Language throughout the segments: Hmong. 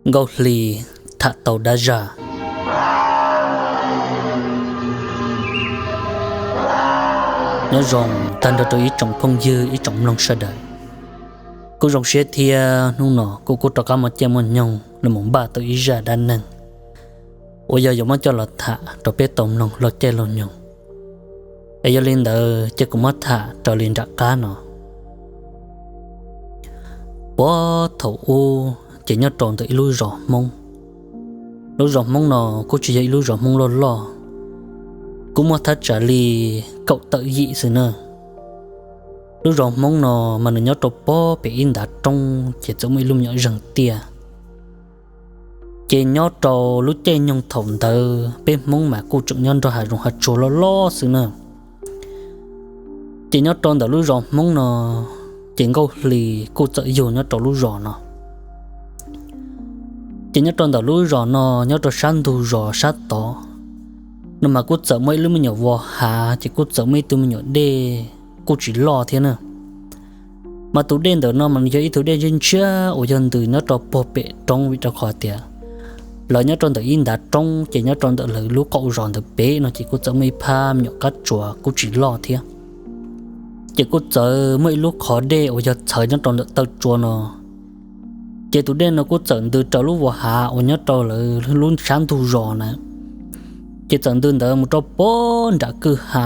Nkauj Hli tham tau dab zaj. Nyob zoo tag nrho rau ib tsoom phooj ywg ib tsoom mloog sawv daws. Kuv zoo siab thiab hnub no kuv kuj rov qab muaj caij muaj nyoog los mus npaj tau ib zaj dab neeg uas yog yuav muab coj los tham rau peb tau mloog laug caij laug nyoog. Es yog li ntawd ces kuv muab tham raws li nram qab no. Puag thaum ub ces nyob rau ntawm ib lub zos Hmoob. Lub zos Hmoob no kuj tsis yog ib lub zos Hmoob loj loj, kuj muaj thaj tsam li kaum tawm yim xwb na. Lub zos Hmoob no mas nws nyob rau puag pem ib ntav roob ces txawm muaj ib lub me nyuam zeeg tiaj. Ces nyob rau lub caij nyoog thaum ntawd peb Hmoob mas kuj tseem nyob nrog hav zoov hav tsuag loj loj xwb na. Ces nyob rau ntawm lub zos Hmoob no, ces Nkauj Hli kuj txawm yug nyob rau lub zos no. Ces nyob rau ntawm lub zos no, nyob rau sab ntug zos sab tod no mas kuj txawm muaj ib lub me nyuam vos hav, ces kuj txawm muaj ib tug me nyuam dej kuj tsis loj thiab na. Mas tus dej ntawm no mas nws yog ib tug dej ntshiab ntshiab uas yog ntws nyob rau puag pem roob, vim rau qhov tias lawv nyob rau ntawm ib ntav roob, ces nyob rau ntawm lawv lub qaum zos ntawd pem no ces kuj txawm muaj ib phab me nyuam qab tsua kuj tsis loj thiab. Ces kuj txawm muaj ib lub qhov dej uas yog txhawv nyob rau ntawm taw tsua no. Ces tus dej no kuj txawm ntws raws lub vos hav uas nyob rau lawv lub sab ntug zos na. Ces txawm ntws ntawd mus rau puag nram kwj ha,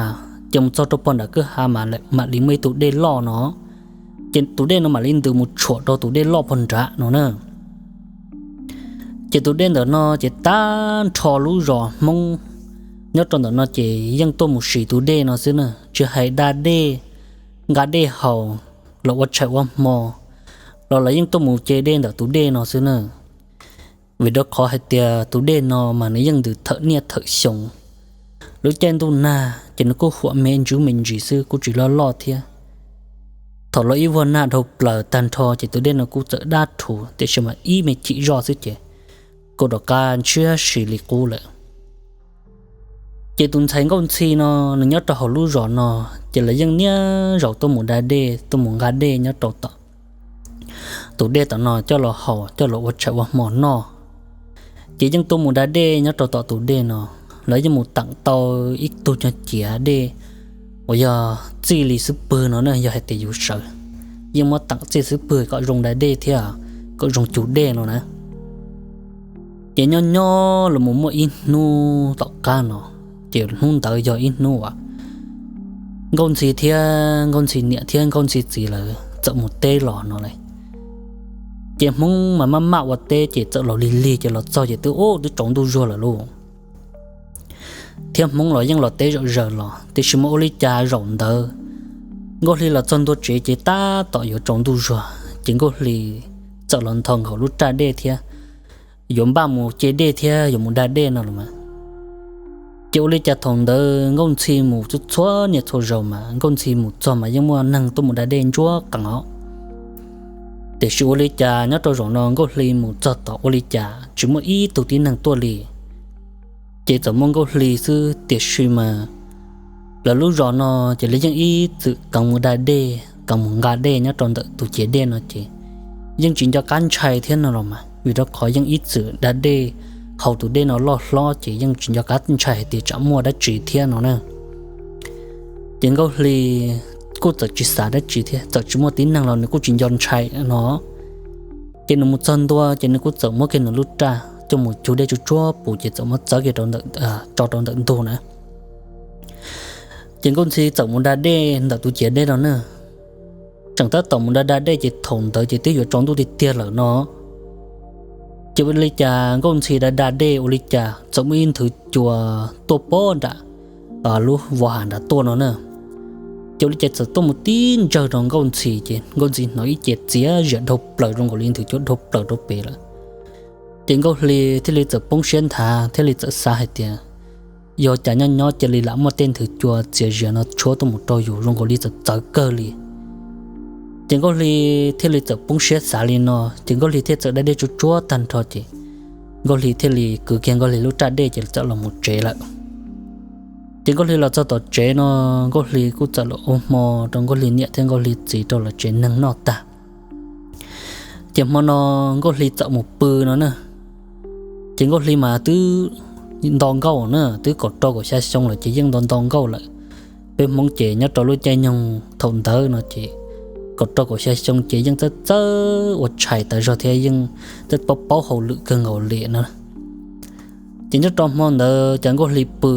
ces mus txog rau puag nram kwj ha mam li muaj ib tug dej loj no. Ces tus dej no mam li ntws mus tshuam rau tus dej loj puag nrad no na. Ces tus dej ntawm no ces tag nrho lub zos Hmoob nyob rau ntawm no ces yeej tuaj mus siv tus dej no xwb na, tsis hais da dej, nqa dej haus, los ua tshais ua hmo, los lawv yeej tuaj mus ce dej ntawm tus dej no xwb na. Vim rau qhov hais tias tus dej no mas nws yeej ntws thawm niaj thawm xyoo. Lub caij ntuj nag ces nws kuj huam me ntsis me ntsis xwb, kuj tsis loj loj thiab. Thaum los ib vuag nag dhau plaws tag nrho ces tus dej no kuj txawm dab rhuv, tiam sis mas ib me chim zoj xwb ces kuj rov qab ntshiab si li qub lawm. Ces tus ntxhais Nkauj Ntxhi no nws nyob rau hauv lub zos no, ces lawv yeej niaj zaus tuaj mus da dej, tuaj mus nqa dej nyob rau tom tus dej tom no coj los haus, coj los ua tshais ua hmo noj. Ces yeej tuaj mus da dej nyob rau tom tus dej no, lawv yeej mus teem tau ib tug nyuag ciav dej uas yog txij li xub pwg no na, yog hais tias yus sawv yeej muab teem txij xub pwg kom zoo da dej thiab kom zoo cug dej no na. Ces nyob nyob los mus muaj ib hnub tom qab no, ces hnub ntawd yog ib hnub uas Nkauj Ntxhi thiab Nkauj Ntxhi niam thiab Nkauj Ntxhi txiv lawv txawm mus teb los no lawm. Ces Hmoob mas maj maj ua teb ces txawm los lig lig ces los txog ces twb ub twb tsaus ntuj zuag lawm lauj. Thiab Hmoob los yeej los teb zaum zawg los, tiam sis mas ua li cas zaum ntawd Nkauj Hli los txog ntua tsev ces tab tom yuav tsaus ntuj zuag ces Nkauj Hli txawm los nthos nkaus lub raj dej thiab yuav npaj mus ce dej thiab yuav mus da dej no los mas. Ces ua li cas thaum ntawd Nkauj Ntxhi mus txhua txhua niaj txhua zaus mas Nkauj Ntxhi mus txog mas yeej muaj neeg tuaj mus da dej ntsuab qees os. Tiam sis ua li cas nyob rau zaum no Nkauj Hli mus txog tod ua li cas tsis muaj ib tug tib neeg tuaj li. Ces txawm muaj Nkauj Hli xwb, tiam sis mas lawv lub zos no ces lawv yeej ib txwm kheev mus da dej, kheev mus nqa dej nyob rau ntawm tus ciav dej no ces yeej tsis nco qab ntshai thiab no los mas, vim rau qhov yeej ib txwm da dej haus tus dej no loj hlob ces yeej tsis nco qab ntshai hais tias tsam muaj dab tsi thiab no na. Ces Nkauj Hli kuj txawm tsis xav dab tsi thiab, txawm tsis muaj tib neeg los nws kuj tsis nco ntshai no. Ces nws mus txog ntua ces nws kuj txawm muab kiag nws lub raj coj mus cug dej tsuag tsuag puv ces txawm muab txawb kiag rau ntawm, tso rau ntawm ntug na. Ces Nkauj Ntxhi txawm mus da dej ntawm tus ciav dej no na. Tseem tab tom mus da da dej ces thaum ntawd ces twb yuav tsaus ntuj tiag tiag lawm no. Ces ua li cas Nkauj Ntxhi da da dej ua li cas txawm muaj ib nthwv cua tuaj puag nram lub vos hav nram tuaj no na. Ces ua li cas txawm tuaj mus tib ntsawg rau Nkauj Ntxhi ces Nkauj Ntxhi hnov ib ce txiav zias dhau plaws zoo nkaus li nthwv cua dhau plaws rau pem lawm. Ces Nkauj Hli thiaj li txawm poob siab nthav thiaj li txawm xav hais tias, yog cas nyob nyob cia li lam muaj tej nthwv cua txiav zias no tshuab tuaj mus rau yus zoo nkaus li txawv txawv kawg li. Ces Nkauj Hli thiaj li txawm poob siab xav li no ces Nkauj Hli thiaj txawm da dej tsuag tsuag tag nrho ces Nkauj Hli thiaj li kwv kiag Nkauj Hli lub raj dej ces txawm los mus tsev lawm. Ces Nkauj Hli los txog tom tsev no, Nkauj Hli kuj txawm los ua hmo rau Nkauj Hli niam thiab Nkauj Hli txiv rau lawv tsev neeg noj tag. Ces hmo no Nkauj Hli txawm mus pw no na. Ces Nkauj Hli mas twb nto nkauj na, twb kaum rau kaum xya xyoo lawm ces yeej nto nto nkauj lawm. Peb Hmoob ces nyob rau lub caij nyoog thaum ntawd no ces kaum rau kaum xya xyoo ces yeej txawj txawj ua tshais tas zog thiab yeej txawj paub paub hauj lwm kawg nkaus li no. Ces nyob rau hmo ntawd ces Nkauj Hli pw,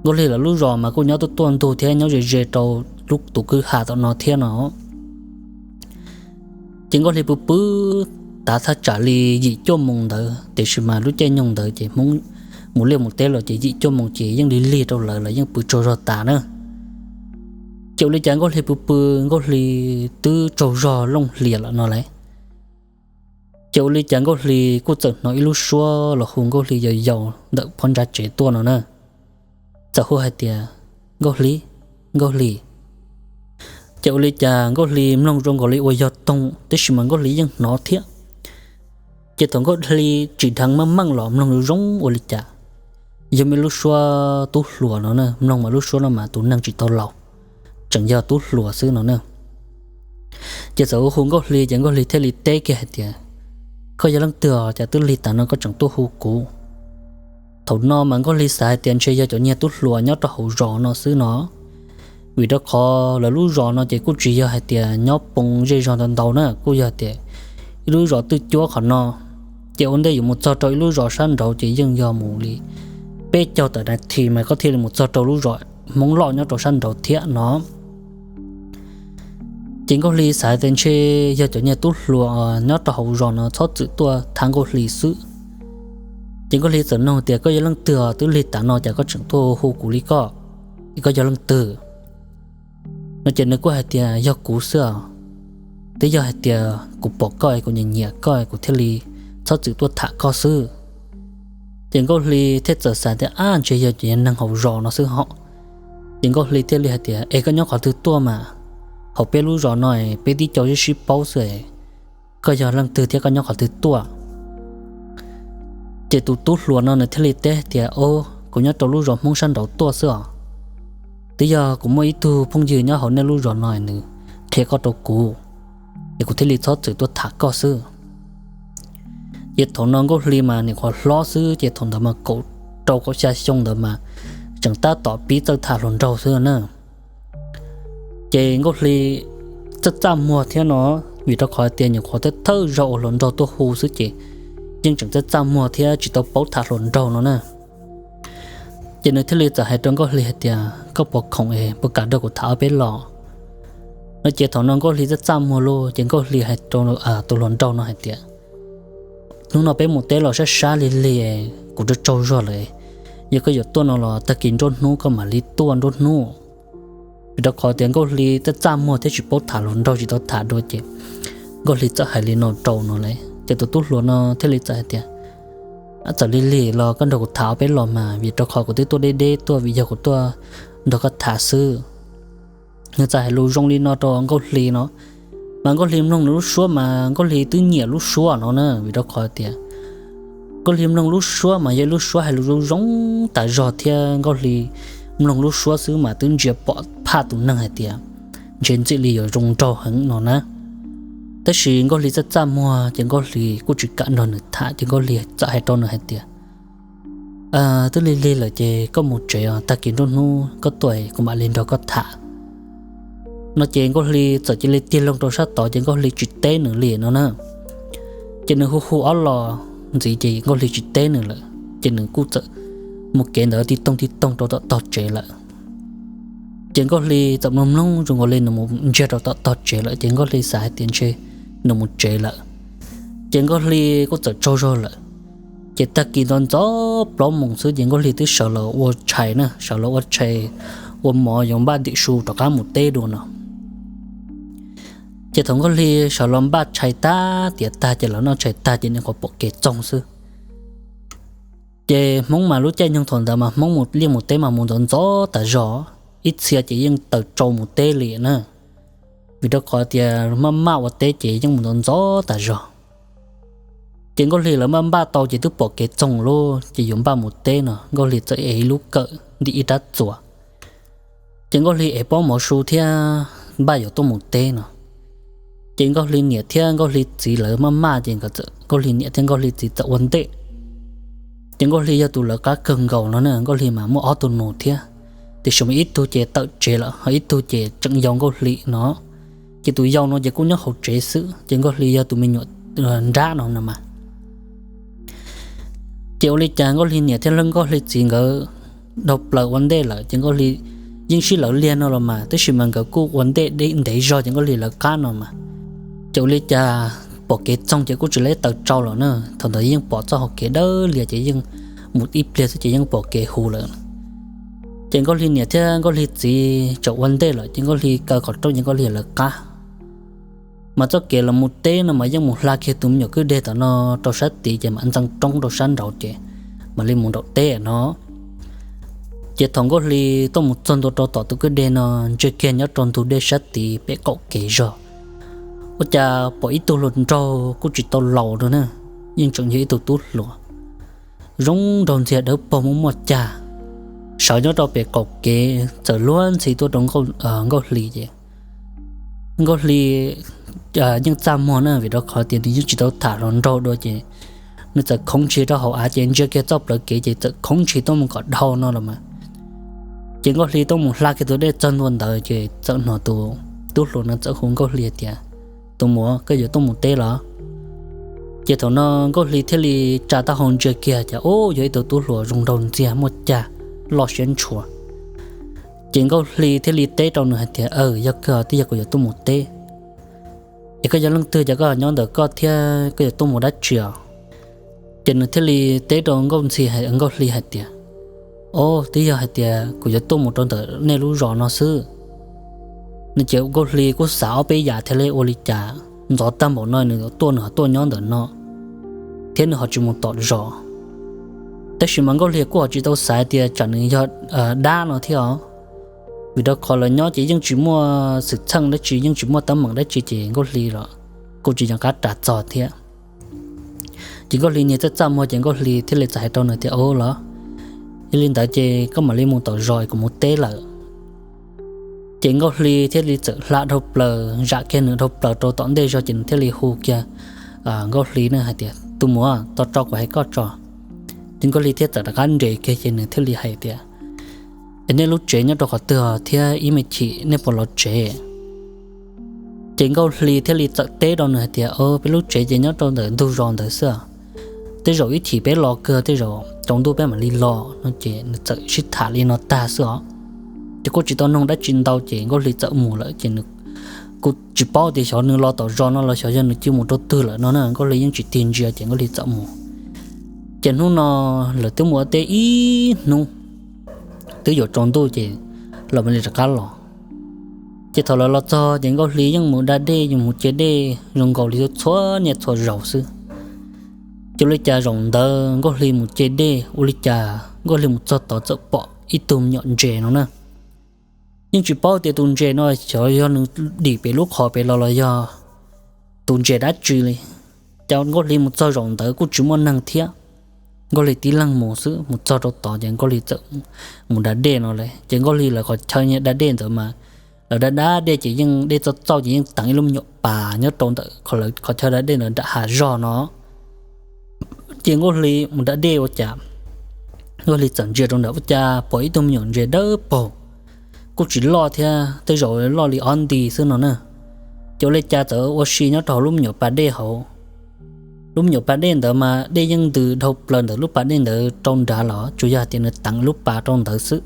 Nkauj Hli lawv lub zos mas kuj nyob tuaj tuaj ntug thiab nyob ze ze rau lub tus kwj ha tom no thiab no. Ces Nkauj Hli pw pw tav thaj tsam li yim cuaj moos ntawd, tiam sis mas lub caij nyoog ntawd ces Hmoob mus liaj mus teb los ces yim cuaj moos ces yeej lig lig rau lawv, lawv yeej pw tsaug zog tas na. Ces ua li cas Nkauj Hli pw pw, Nkauj Hli twb tsaug zog looj hlias lawm no lauj. Ces ua li cas Nkauj Hli kuj txawm hnov ib lub suab los hu Nkauj Hli yau yau ntawm phab ntsa tsev tuaj no na. Txawm hu hais tias, Nkauj Hli, Nkauj Hli. Ces ua li cas Nkauj Hli mloog zoo nkaus li ua yog toog, tab sis mas Nkauj Hli yeej hnov thiab. Ces thaum Nkauj Hli tsim dheev meej meej los mloog zoo zoo ua li cas yog me lub suab tub hluas no na, mloog mas lub suab no mas tus neeg tsis tau laus, tseem yog tub hluas xwb no na. Ces txawm hu hu Nkauj Hli ces Nkauj Hli thiaj li teb kiag hais tias, Koj yog leej twg os, cas twb lig tas no koj tseem tuaj hu kuv? Thaum no mas Nkauj Hli xav hais tias ntshe yog cov niag tub hluas nyob rau hauv zos no xwb no, vim rau qhov lawv lub zos no ces kuj tsis yog hais tias nyob poob zej zog ntau ntau na, kuj yog tias ib lub zos twj cuab qhov no. Ces ua ntej yuav mus txog rau ib lub zos sab nraud ces yeej yog mus li peb caug tawm nas this mas koj thiaj li mus txog rau lub zos Hmoob loj nyob rau sab nraud thiab no. Ces Nkauj Hli xav tias ntshe yog cov niag tub hluas nyob rau hauv zos no txhob txwm tuaj tham Nkauj Hli xwb. Ces Nkauj Hli txawm nug tias, Koj yog leej twg os, twb lig tas no cas koj tseem tuaj hu kuv li koj? Es koj yog leej twg? No ces nws kuj hais tias, Yog kuv xwb os, twb yog hais tias kuv pom koj es kuv nyiam nyiam koj es kuv thiaj li txhob txwm tuaj tham koj xwb. Ces Nkauj Hli thiaj txawm xav tias, Ab, ntshe yog cov neeg hauv zos no xwb hos. Ces Nkauj Hli thiaj li hais tias, Es koj nyob qhov twg tuaj mas? Hauv peb lub zos no peb tib co sib sib paub xwb. Koj yog leej twg thiab koj nyob qhov twg tuaj? Ces tus tub hluas no nws thiaj li teb tias, Au, kuv nyob rau lub zos Hmoob sab nraud tuaj xwb os. Twb yog kuv muaj ib tug phooj ywg nyob hauv nej lub zos no nws qhia koj rau kuv, es kuv thiaj li txhob txwm tuaj tham koj xwb. Ces thaum no Nkauj Hli mas nyuam qhuav hlob xwb, ces thaum ntawd mas kaum rau kaum xya xyoo ntawd mas tseem tab tom pib txawj tham hluas nraug xwb na. Ces Nkauj Hli txaj txaj muag thiab no, vim rau qhov tias nyuam qhuav thawj thawj zaug uas hluas nraug tuaj hu xwb ces yeej tseem txaj txaj muag thiab tsis tau paub tham hluas nraug no na. Ces nws thiaj li txawm hais rau Nkauj Hli hais tias, Koj puas khoom es puas kam nrog kuv tham ob peb los? No ces thaum no Nkauj Hli txaj txaj muag lauj, ces Nkauj Hli hais rau tus hluas nraug no hais tias, Hnub no peb mus teb los sab sab lig lig, kuv tsaug tsaug zog lawm. Yog koj yuav tuaj no los tag kis nruab hnub koj mam li tuaj nruab hnub. Vim rau qhov tias Nkauj Hli txaj txaj muag thiab tsis paub tham hluas nraug tsis tau tham dua ces Nkauj Hli txawm hais li no rau no lauj, ces tus tub hluas no thiaj li txawm hais tias, Txawm lig lig los koj nrog kuv tham ob peb los mas, vim rau qhov kuv twb tuaj deb deb tuaj vim yog kuv tuaj nrog koj tham xwb. Nws txawm hais lus zoo li no rau Nkauj Hli no, mas Nkauj Hli mloog nws lub suab mas Nkauj Hli twb nyiam lub suab no na, vim rau qhov tias Nkauj Hli mloog lub suab mas yog ib lub suab hais lus zoo zoo tas zog thiab Nkauj Hli mloog lub suab xwb mas twb ntsia pom phaj tus neeg hais tias ntshe ntxim li yuav zoo nraug heev no na. Tab sis Nkauj Hli txaj txaj muag ces Nkauj Hli kuj tsis kam nrog nws tham ces Nkauj Hli txawm hais rau nws hais tias, Twb lig lig lawm ces koj mus tsev os, tag kis nruab hnub koj tuaj kuv mam li nrog koj tham. No ces Nkauj Hli txawm cia li tig loo rau sab tod ces Nkauj Hli tsis teb nws li no na. Ces nws hu hu ob los ntxiv ces Nkauj Hli tsis teb nws lawm ces nws kuj txawm mus kev ntawd tig toog tig toog rau tom tog tsev lawm. Ces Nkauj Hli txawm mloog mloog zoo nkaus li nws mus ntsiag rau tom tog tsev lawm ces Nkauj Hli xav hais tias ntshe nws mus tsev lawm. Ces Nkauj Hli kuj txawm tsaug zog lawm. Ces tag kis ntxov ntxov plaub moos xwb ces Nkauj Hli twb sawv los ua tshais na, sawv los ua tshais, ua mov yuav npaj ntim su rov qab mus teb dua no. Ces thaum Nkauj Hli sawv los npaj tshais tag tiav tag ces lawv noj tshais tag ces nyuam qhuav pom kev txoog xwb. Ces Hmoob mas lub caij nyoog thaum ntawd mas Hmoob mus liaj mus teb mas mus ntxov ntxov tas zog, ib txhia ces yeej taws tsau mus teb li na. Vim rau qhov tias maj maj ua teb ces yeej mus ntxov ntxov tas zog. Ces Nkauj Hli lawv npaj npaj tau ces twb pom kev txoog lauj, ces yuav npaj mus teb no Nkauj Hli txawm ev ib lub kawm ntim ib rab txuas. Ces Nkauj Hli ev pob mov su thiab npaj yuav tuaj mus teb no. Ces Nkauj Hli niam thiab Nkauj Hli txiv lawv maj maj ces nkawd txawm, Nkauj Hli niam thiab Nkauj Hli txiv txawm ua ntej Ces Nkauj Hli yog tus lawv qab kawg nkaus no na, Nkauj Hli mas muaj ob tug nus thiab, tiam sis mas ib tug ces tawm tsev lawm ho ib tug ces tseem yau Nkauj Hli no. Ces tus yau no ces kuj nyob hauv tsev xwb, ces Nkauj Hli yog tus me nyuam nrab no no mas. Ces ua li cas Nkauj Hli niam thiab Nkauj Hli txiv nkawd dhau plaws ua ntej lawm ces Nkauj Hli yeej sib lawv liag no los mas, tab sis mas nkawd kuj ua ntej ntev zog ces Nkauj Hli lawv qab no mas. Ces ua li cas pom kev txoog ces kuj tsis leb taws tsau lawm na, thaum ntawd yeej pom txoj hau kev dawb lias ces yeej mus ib pliag xwb ces yeej pom kev huv lawm. Ces Nkauj Hli niam thiab Nkauj Hli txiv tseem ua ntej lawm ces Nkauj Hli kaw qhov rooj ces Nkauj Hli lawv qab. Mas txoj kev los mus teb no mas yeej mus hla kiag tus me nyuam kwj deg tom no rau sab tid ces mam ntxeev roob rau sab nraud ces mam li mus nraum teb no. Ces thaum Nkauj Hli tuaj mus txog ntua rau tom tus kwj deg no, ntsia kiag nyob rau ntug dej sab tid pem qaum kev zog, ua cas pom ib tug hluas nraug kuj tsis tau laus rau na, yeej tseem yog ib tug tub hluas zoo nraug ntxiag dawb paug muaj muaj cag, sawv nyob rau pem qaum kev txawm luag ntxhi tuaj rau Nkauj Hli ces Nkauj Hli yeej txaj muag na, vim rau qhov tias nws yeej tsis tau tham hluas nraug dua ces nws txawm khoov ntshis rau hauv av ces ntsia kiag txoj plawv kev ces txawm khoov ntshis tuaj mus kom dhau no los mas. Ces Nkauj Hli tuaj mus hla kiag tus dej txog ntua ntawd ces txawm hnov tus tub hluas no txawm hu Nkauj Hli tias, Tus muam, koj yuav tuaj mus teb los? Ces thaum no Nkauj Hli thiaj li tsa taub hau ntsia kiag ces ub, yog ib tug tub hluas zoo nraug ntxiag muaj cag loj siab ntshua. Ces Nkauj Hli thiaj li teb rau nws hais tias, Aw, yog kawg, twb yog kuv yuav tuaj mus teb. Es koj yog leej twg, cas koj nyob ntawm koj thiab koj yuav tuaj mus dab tsi os? Ces nws thiaj li teb rau Nkauj Ntxhi, Nkauj Hli hais tias, Ob, twb yog hais tias kuv yuav tuaj mus rau ntawm nej lub zos no xwb. Nws ces Nkauj Hli kuj xav ob peb yam thiab li, ua li cas ntxov tag npaum no nws tuaj, nws ho tuaj nyob ntawm no thiab nws ho tsis mus tom zos. Tab sis mas Nkauj Hli kuj ho tsis tau xav tias tsam nws yog dab no thiab os, vim rau qhov lawv nyob ces yeej tsis muaj xwm txheej dab tsi, yeej tsis muaj teeb meem dab tsi ces Nkauj Hli los kuj tsis nco qab ras txog thiab. Ces Nkauj Hli niag txaj txaj muag ces Nkauj Hli thiaj li txawm hais rau nws tias, Ub los, yog li ntawd ces koj mam li mus tom zos, kuv mus teb lawm. Ces Nkauj Hli thiaj li txawm hla dhau plaws, zam kiag nws dhau plaws rau tom ntej zog ces nws thiaj li hu kiag Nkauj Hli ne hais tias, Tus muam, tos tso kuv hais koj tso. Ces Nkauj Hli thiaj txawm rov qab nres kiag ces nws thiaj li hais tias, Es nej lub tsev nyob rau qhov twg thiab ib me chim nej puas los tsev? Ces Nkauj Hli thiaj li txawm teb rau nws hais tias, Peb lub tsev ces nyob rau ntawm ntug zos ntawd xwb, tej zaum ib chim peb los kawg, tej zaum tsaus ntuj peb mam li los no. Ces nws txawm sib tham li no tag xwb os. Ces kuj tsis tau noog dab tsi ntau ces Nkauj Hli txawm mus lawm ces nws kuj tsis paub tias xyov nws los tom zos no los xyov yog nws cia mus rau twg lawm no na, Nkauj Hli yeej tsis tig ntsia ces Nkauj Hli txawm mus. Ces hnub no lawv twb mus ua teb ib hnub, twb yuav tsaus ntuj ces lawv mam li rov qab los. Ces thaum lawv los txog ces Nkauj Hli yeej mus da dej, yeej mus ce dej zoo nkaus li txhua niaj txhua zaus xwb. Ces ua li cas zaum ntawd Nkauj Hli mus ce dej, ua li cas Nkauj Hli mus txog tod txawm pom ib tug me nyuam ntses no na. Yeej tsis paub tias tus ntses no xyov yog nws dim pem lub qhov pem los los yog tus ntses dab tsi li. Ces Nkauj Hli mus txog zaum ntawd kuj tsis muaj neeg thiab, Nkauj Hli tib leeg mus xwb. Mus txog rau tod ces Nkauj Hli txawm mus da dej no lawm. Ces Nkauj Hli lawv qhov chaw da dej ntawd mas lawv da da dej ces yeej dej txauj txauj ces yeej teev ib lub me nyuam pas nyob rau ntawm qhov chaw da dej ntawd nram hav zog no. Ces Nkauj Hli mus da dej ua cas Nkauj Hli txawm ntsia rau ntawd ua cas pom ib tug me nyuam ntses dawb paug, kuj tsis loj thiab, tej zaum loj li ob nti xwb no na. Ces ua li cas txawm ua si nyob rau hauv lub me nyuam pas dej hauv. Lub me nyuam pas dej ntawd mas dej yeej ntws dhau plaws ntawm lub pas dej ntawd rau nrad los tsuas yog hais tias nws teev lub pas rau ntawd xwb.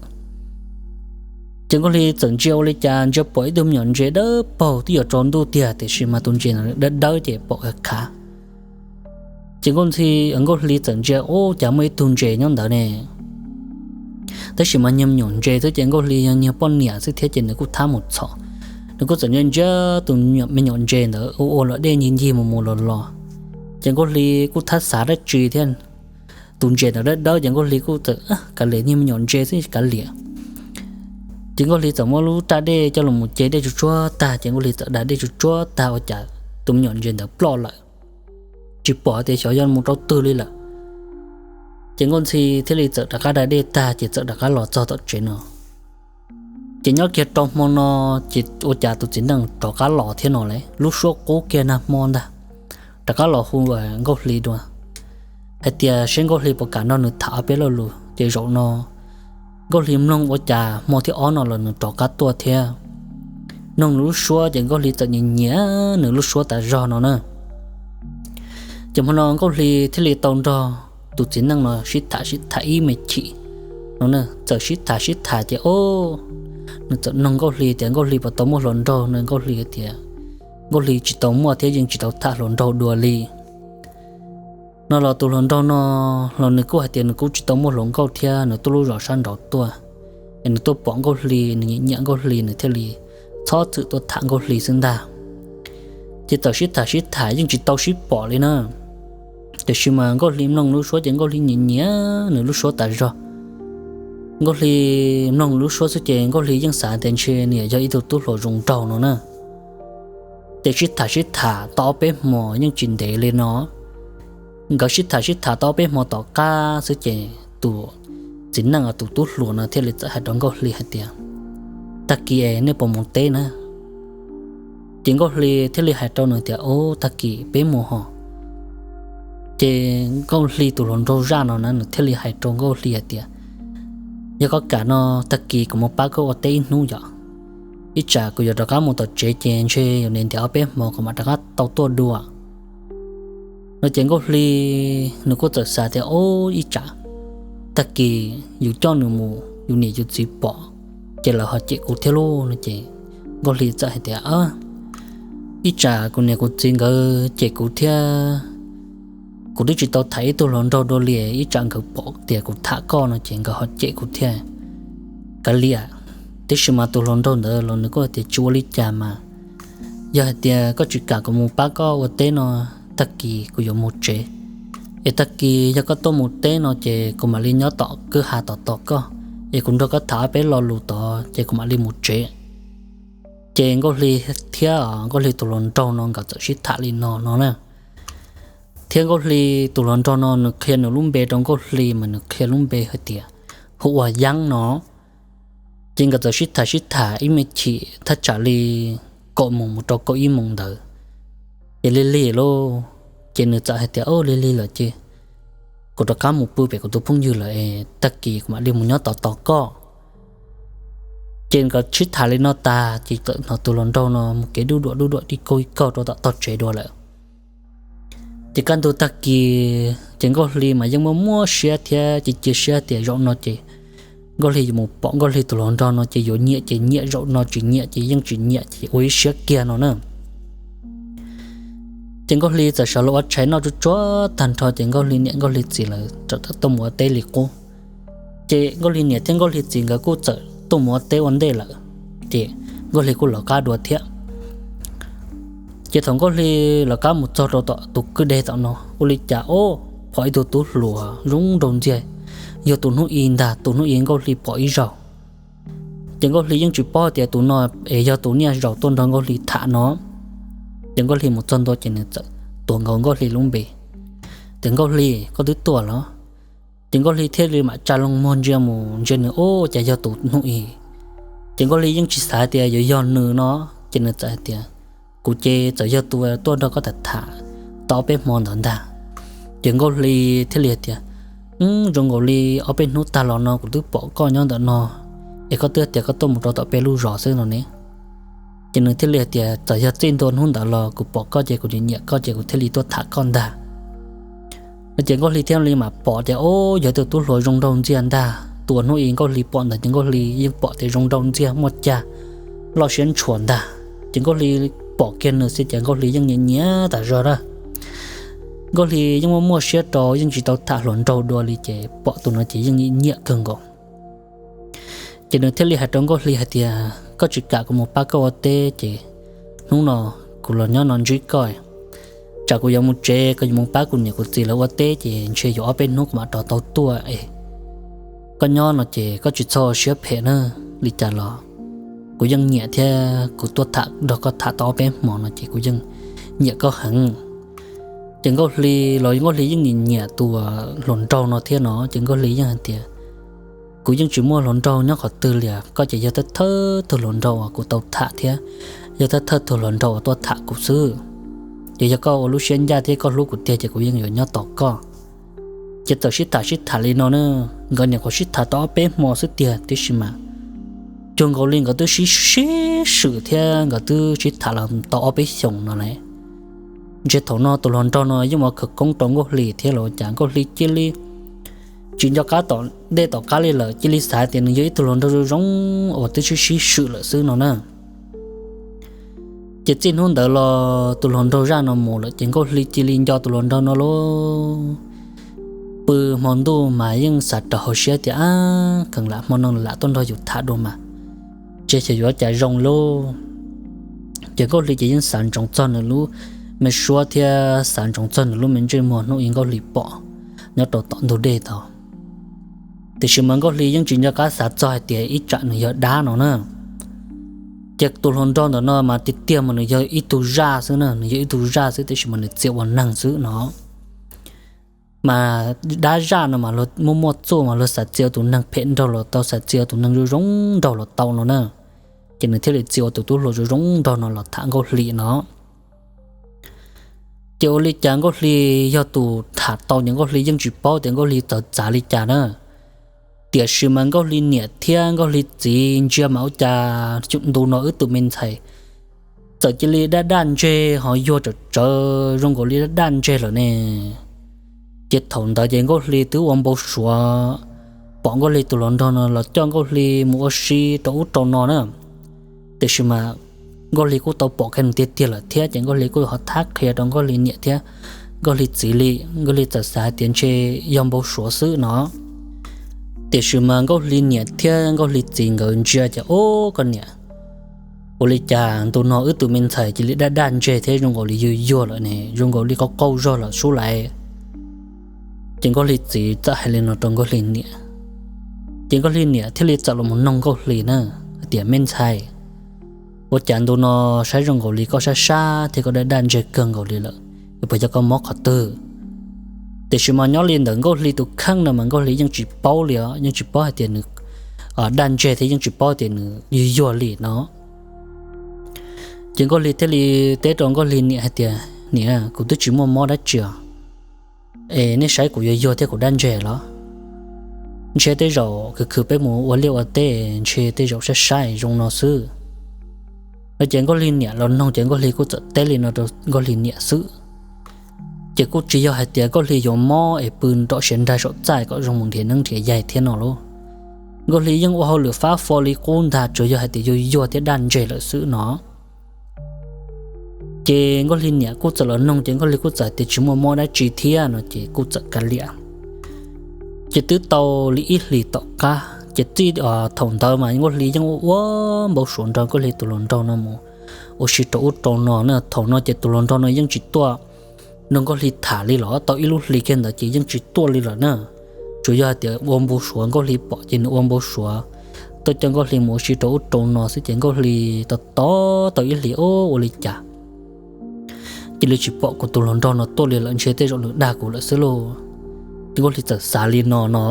Ces Nkauj Hli txawm ntsia ua li cas ntsia pom ib tug me nyuam ntses dawb paug, twb yuav tsaus ntuj tiag tiam sis mas tus ntses ntawd dawb dawb ces pom khav khav. Ces Nkauj Ntxhi, Nkauj Hli txawm ntsia ua cas muaj ib tug ntses nyob ntawd ne. Tab sis mas niag me nyuam ntses xwb ces Nkauj Hli yog niag poj niam xwb thiab ces nws kuj thab mus txhom. Nws kuj txawm ntsia ntsia tus me nyuam ntses ntawd ua ua luam dej ncig ncig mus mus los los. Ces Nkauj Hli kuj thab xav dab tsi thiab, tus ntses ntawd dawb dawb ces Nkauj Hli kuj txawm kav liam, niag me nyuam ntses xwb kav liam. Ces Nkauj Hli txawm muab lub raj dej coj los mus ce dej tsuag tsuag tag ces Nkauj Hli txawm da dej tsuag tsuag tag ua cas tus me nyuam ntses ntawd ploj lawm, tsis pom tias xyov yog mus rau twg li lawm. Ces Nkauj Ntxhi thiaj li txawm rov qab da dej tag ces txawm rov qab los txog tom tsev no. Ces nyob kiag rau hmo no ces ua cas tus txiv neej rov qab los thiab no lawm, lub suab qub kiag nag hmo ntag, rov qab los hu Nkauj Hli dua. hais tias seb Nkauj Hli puas kam nrog nws tham ob peb lo lus. Ces zaum no Nkauj Hli mloog ua cas hmo thib ob no los nws rov qab tuaj thiab. Mloog nws lub suab ces Nkauj Hli txawm nyiam nyiam nws lub suab tas zog no na. Ces hmo no Nkauj Hli thiaj li tau nrog tus txiv neej no sib tham sib tham ib me chim no na, txawm sib tham sib tham ces o, nws txawm nug Nkauj Hli tias Nkauj Hli puas tau muaj hluas nraug no, Nkauj Hli tias Nkauj Hli tsis tau muaj thiab yeej tsis tau tham hluas nraug dua li. No los tus hluas nraug no los nws kuj hais tias nws kuj tsis tau muaj hluas nkauj thiab, nws tuaj lub zos sab nraud tuaj, es nws tuaj pom Nkauj Hli, nws nyiam nyiam Nkauj Hli nws thiaj li txhob txwm tuaj tham Nkauj Hli xwb ntag. Ces txawm sib tham sib tham yeej tsis tau sib pom li na. Tiam sis mas Nkauj Hli mloog lub suab ces Nkauj Hli nyiam nyiam nws lub suab tas zog. Nkauj Hli mloog lub suab xwb ces Nkauj Hli yeej xav tias ntshe nws yog ib tug tub hluas zoo nraug no na. Ces sib tham sib tham tau ob peb hmo yeej tsis ntev li no. Nkawd sib tham sib tham tau ob peb hmo tom qab xwb ces tus txiv neej tus tub hluas no thiaj li txawm hais rau Nkauj Hli hais tias, tag kis es nej puas mus teb na? Ces Nkauj Hli thiaj li hais rau nws tias o, tag kis peb mus ho. Ces Nkauj Hli tus hluas nraug zaj no na nws thiaj li hais rau Nkauj Hli hais tias, yog koj kam no tag kis kuv mus pab koj ua teb ib hnub yom, ib tsam kuv yuav rov qab mus tom tsev ces ntshe yuav ntev ntev ob peb hmo kuv mam rov qab tau tuaj dua no. Ces Nkauj Hli nws kuj txawm xav tias o, ib tsam tag kis yus coj nws mus yus niam yus txiv pom ces lawv ho cem kuv thiab lauj no. Ces Nkauj Hli txawm hais tias ib tsam kuv niam kuv txiv nkawd cem kuv thiab, kuv twb tsis tau tham ib tug hluas nraug dua li, ib tsam nkawd pom tias kuv tham koj no ces nkawd ho cem kuv thiab. Kav liam. Tiam sis mas tus hluas nraug ntawd los nws kuj tias tsis ua li cas mas, yog hais tias koj tsis kam kuv mus pab koj ua teb no, tag kis kuv yuav mus tsev, es tag kis yog koj tuaj mus teb no ces kuv mam li nyob tom kwj ha tom tos koj, es kuv nrog koj tham ob peb lo lus tod ces kuv mam li mus tsev. Ces Nkauj Hli thiab Nkauj Hli tus hluas nraug no nkawd txawm sib tham li no no na. Thiab Nkauj Hli tus hluas nraug no nws qhia nws lub npe rau Nkauj Hli mas nws qhia lub npe hais tias hu ua Yeeb no. Ces nkawd txawm sib tham sib tham ib me chim thaj tsam li kaum moos mus rau kaum ib moos ntawd, ces lig lig lauj, ces nws txawm hais tias o, lig lig lawm ces kuv rov qab mus pw pem kuv tus phooj ywg lawm es tag kis kuv mam li mus nyob tos tos koj. Ces nkawd sib tham li no tag ces txawm hnov tus hluas nraug no mus kev duj duam duj duam ib kaug ib kaug rau tom tog tsev dua lawm. Ces kaj ntug tag kis ces Nkauj Hli mas yeej muaj muaj siab thiab cia cia siab tias zaum no ces Nkauj Hli yuav mus pom Nkauj Hli tus hluas nraug no ces yuav nyiam ces nyiam, zaum no tsis nyiam ces yeej tsis nyiam ces ua ib siab kiag no na. Ces Nkauj Hli txawm sawv los ua tshais noj tsuag tsuag tag nrho ces Nkauj Hli niam Nkauj Hli txiv lawv txawm tuaj mus ua teb li qub. Ces Nkauj Hli niam thiab Nkauj Hli txiv nkawd kuj txawm tuaj mus ua teb ua ntej lawm, ces Nkauj Hli kuj lawv qab dua thiab. Ces thaum Nkauj Hli lawv qab mus txog rau tom tus kwj deg tom no ua li cas o, pom ib tug tub hluas zoo nraug ntxiag, yog tus hnub i ntag, tus hnub i Nkauj Hli pom ib zaug. Ces Nkauj Hli yeej tsis paub tias tus no es yog tus niaj zaus tuaj nrog Nkauj Hli tham no. Ces Nkauj Hli mus txog ntua ces nws txawm tuav nkaus Nkauj Hli lub npe tias Nkauj Hli, koj twb tuaj los? Ces Nkauj Hli thiaj li mam tsa loo muag ntsia mus ntsia nws o, cas yog tus hnub i. Ces Nkauj Hli yeej tsis xav tias yuav yog nws no, ces nws txawm hais tias kuv ces txawm yog tus tuaj nrog koj tham tham tau ob peb hmo ntawd ntag. Ces Nkauj Hli thiaj li hais tias zoo nkaus li ob peb hnub tag los no kuv twb pom koj nyob ntawm no, es koj twb tias koj tuaj mus rau tom peb lub zos xwb no ne. Ces nws thiaj li hais tias txawm yog txij ntua hnub ntawd los kuv pom koj ces kuv nyiam nyiam koj ces kuv thiaj li tuaj tham koj ntag. No ces Nkauj Hli thiaj li mam pom tias o, yog tus tub hluas zoo nraug ntxiag ntag, tus hnub i Nkauj Hli pom ntawd ces Nkauj Hli yeej pom tias zoo nraug ntxiag muaj cag loj siab ntshua ntag. Ces Nkauj Hli pom kiag nws xwb ces Nkauj Hli yeej nyiam nyiam tas zog a. Nkauj Hli yeej muaj muaj siab rau yeej tsis tau tham hluas nraug dua li ces pom tus no ces yeej nyiam nyiam kawg nkaus. Ces nws thiaj li hais rau Nkauj Hli hais tias koj tsis kam kuv mus pab koj ua teb ces hnub no kuv los nyob no ntsib koj. Tsam kuv yuav mus tsev, kuv yuav mus pab kuv niam kuv txiv lawv ua teb ces ntshe yuav ob peb hnub kuv mam rov tau tuaj es koj nyob no ces koj tsis txhob siab phem na. Li cas los kuv yeej nyiam thiab kuv tuaj tham nrog koj tham tau ob peb hmo no ces kuv yeej nyiam koj heev. Ces Nkauj Hli los Nkauj Hli yeej nyiam nyiam tus hluas nraug no thiab no ces Nkauj Hli yeej hais tias kuv yeej tsis muaj hluas nraug nyob qhov twg li, koj ces yog thawj thawj tug hluas nraug uas kuv tau tham thiab yog thawj thawj tug hluas nraug uas tuaj tham kuv xwb. Ces yog koj ua lub siab ncaj thiab koj hlub kuv tiag ces kuv yeej yuav nyob tos koj. Ces txawm sib tham sib tham li no na, nkawd nyuam qhuav sib tham tau ob peb hmo xwb tiag, tiam sis mas cuag nkaus li nkawd twb sib sib swm thiab nkawd twb sib tham los tau ob peb xyoos no lawm. Ntshe thaum no tus hluas nraug no yeej ua khawv koob rau Nkauj Hli thiab los cas Nkauj Hli cia li tsis nco qab tom ntej tom qab li lawm, cia li xav tias nws yog ib tug hluas nraug zoo zoo uas twb sib sib swm lawm xwb no na. Ces txij hnub ntawd los tus hluas nraug zaj no mus lawm ces Nkauj Hli cia li nco tus hluas nraug no lauj. Pw hmo ntuj mas yeej xav rau hauv siab tias, ab, kheev lam hmo no lam tuaj nrog yus tham dua mas, ces xyov yuav cas zoo lauj. Ces Nkauj Hli ces yeej xav ntsoov txog nws lub me suab thiab xav ntsoov txog nws lub me ntsej muag hnub ib Nkauj Hli pom nyob rau tom ntug dej tod. Tiam sis mas Nkauj Hli yeej tsis nco qab xav txog hais tias ib tsam nws yog dab no na. Ces tus hluas nraug ntawm no mas tiag tiag mas nws yog ib tug zaj xwb na, nws yog ib tug zaj xwb tiam sis mas nws txia ua neeg xwb no. Mas dab zaj no mas luag muaj muaj txuj mas luag xav txia ua tus neeg phem nraug los tau, xav txia ua tus neeg zoo zoo nraug los tau no na. Ces nws thiaj li txia ua tus tub hluas zoo zoo nraug no los tham Nkauj Hli no. Ces ua li cas Nkauj Hli yog tus tham tau ces Nkauj Hli yeej tsis paub tias Nkauj Hli txawv txav li cas na. Tiam sis mas Nkauj Hli niam thiab Nkauj Hli txiv ntsia mas ua cas ntu no wb tus me ntxhais txawm cia li daj daj ntseg ho yuag tsawv tsawv zoo nkaus li daj daj ntseg lawm ne. Ces thaum ntawd ces Nkauj Hli twb ua npau suav pom Nkauj Hli tus hluas nraug no los coj Nkauj Hli mus ua si rau ub rau no na. Tiam sis mas Nkauj Hli kuj tau pom kiag nws tiag tiag lawm thiab ces Nkauj Hli kuj ho thab qhia rau Nkauj Hli niam thiab Nkauj Hli txiv li. Nkauj Hli txawm xav hais tias ntshe yog npau suav xwb no. Tiam sis mas Nkauj Hli niam thiab Nkauj Hli txiv nkawd ntsia ces, ub, koj niam, ua li cas ntu no wb tus me ntxhais cia li daj daj ntseg thiab zoo nkaus li yuag yuag lawm ne, zoo nkaus li qaug qaug zog lawm sub lais. Ces Nkauj Hli txiv txawm hais li no rau Nkauj Hli niam. Ces Nkauj Hli niam thiaj li txawm los mus noog Nkauj Hli na, hais tias, me ntxhais, ua cas ntu no saib zoo nkaus li koj sab sab thiab koj daj daj ntseg kawg nkaus li lawm, puas yog koj mob qhov twg? Tiam sis mas nyob li ntawm Nkauj Hli tus kheej no mas Nkauj Hli yeej tsis paub li os, yeej tsis paub hais tias nws daj ntseg thiab yeej tsis paub tias nws yuag yuag li no. Ces Nkauj Hli thiaj li teb rau Nkauj Hli niam hais tias, niam, kuv twb tsis muaj mob dab tsi os, es nej saib kuv yuag yuag thiab kuv daj ntseg los? Ntshe tej zaum khwv khwv peb mus ua liaj ua teb ntshe tej zaum saib saib zoo no xwb. No ces Nkauj Hli niam los noog ces Nkauj Hli kuj txawm teb li no rau Nkauj Hli niam xwb. Ces kuj tsis yog hais tias Nkauj Hli yuav mob es pw nrom siav nraig saum txaj kom zoo mus nrhiav neeb nrhiav yaig thiab no lauj. Nkauj Hli yeej ua hauj lwm fab fo li qub ntag, tsuas yog hais tias yuag yuag thiab daj ntseg lawm xwb no. Ces Nkauj Hli niam kuj txawm los noog ces Nkauj Hli kuj txawm tias tsis muaj mob dab tsi thiab no ces kuj txawm kav liam. Ces twb tau li ib hlis tom qab ces txij thaum ntawd mas Nkauj Hli yeej ua ua npau suav nrog Nkauj Hli tus hluas nraug no mus ua si rau ub rau no na. Thaum no ces tus hluas nraug no yeej tsis tuaj nrog Nkauj Hli tham li los tau ib lub hlis kiag ntawd ces yeej tsis tuaj li lawm na. Tsuas yog hais tias ua npau suav, Nkauj Hli pom ces nws ua npau suav tuaj coj Nkauj Hli mus ua si rau ub rau no xwb ces Nkauj Hli tos tos tau ib hlis, ub, ua li cas cia li tsis pom kuv tus hluas nraug no tuaj li lawm, ntshe tej zaum nws dag kuv lawm xwb lauj. Ces Nkauj Hli txawm xav li no no,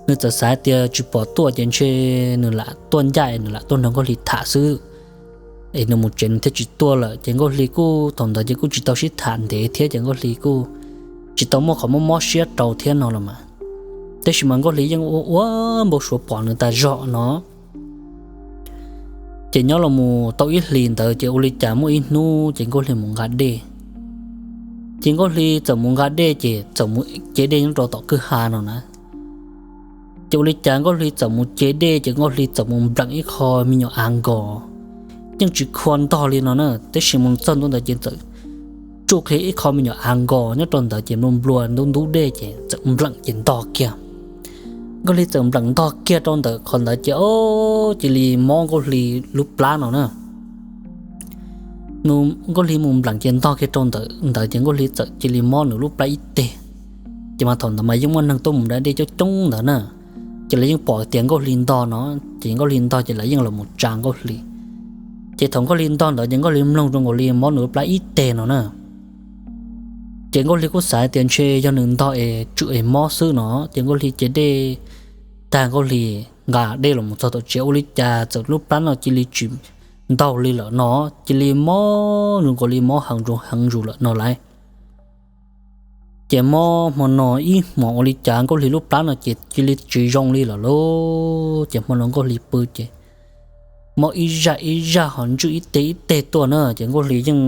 nws txawm xav tias tsis pom tuaj ces ntshe nws lam tuaj ncaj es nws lam tuaj nrog Nkauj Hli tham xwb, es nws mus tsev nws thiaj tsis tuaj lawm. Ces Nkauj Hli kuj thaum ntawd ces kuj tsis tau sib tham ntev thiab ces Nkauj Hli kuj tsis tau muaj qhov mob mob siab rau thiab no los mas, tab sis mas Nkauj Hli yeej ua ua npau suav pom nws tas zog no. Ces nyob los mus tau ib hlis ntawd ces ua li cas muaj ib hnub ces Nkauj Hli mus nqa dej. Ces Nkauj Hli txawm mus nqa dej ces txawm mus ce dej nyob rau tom kwj ha no na. Ces ua li cas Nkauj Hli txawm mus ce dej ces Nkauj Hli txawm mus npleem ib qho me nyuam av nkos, yeej tsis khua ntog li no na, tab sis mus txog ntua ntawd ces txawm tsuj kiag ib qho me nyuam av nkos nyob rau ntawd ces nplua nplua ntub ntub dej ces txawm npleem ces ntog kiag. Nkauj Hli txawm npleem ntog kiag rau ntawm qhov ntawd ces, o, cia li mob Nkauj Hli lub plab no na. Nkauj Hli mus npleem ces ntog kiag rau ntawm ntawd ces Nkauj Hli txawm cia li mob nws lub plab ib teg. Ces mas thaum ntawd mas yeej muaj neeg tuaj mus da dej coob coob ntawd na, ces lawv yeej pom tias Nkauj Hli ntog no, ces Nkauj Hli ntog ces lawv yeej los mus tsa Nkauj Hli. Ces thaum Nkauj Hli ntog ntawd ces Nkauj Hli mloog zoo nkaus li mob nws lub plab ib teg no na. Ces Nkauj Hli kuj xav tias ntshe yog nws ntog es tswm es mob xwb no, ces Nkauj Hli ce dej tag Nkauj Hli nqa dej los mus txog tom tsev ua li cas txawm lub plab no cia li tsis ntaug li lawm no, cia li mob zoo nkaus li mob heev zus heev zus lawm no lauj. Ces mob hmo no ib hmos ua li cas Nkauj Hli lub plab no ces cia li tsis zoo li lawm lauj. Ces hmo no Nkauj Hli pw ces mob ib zaj ib zaj ho ntswj ib teg ib teg tuaj na, ces Nkauj Hli yeej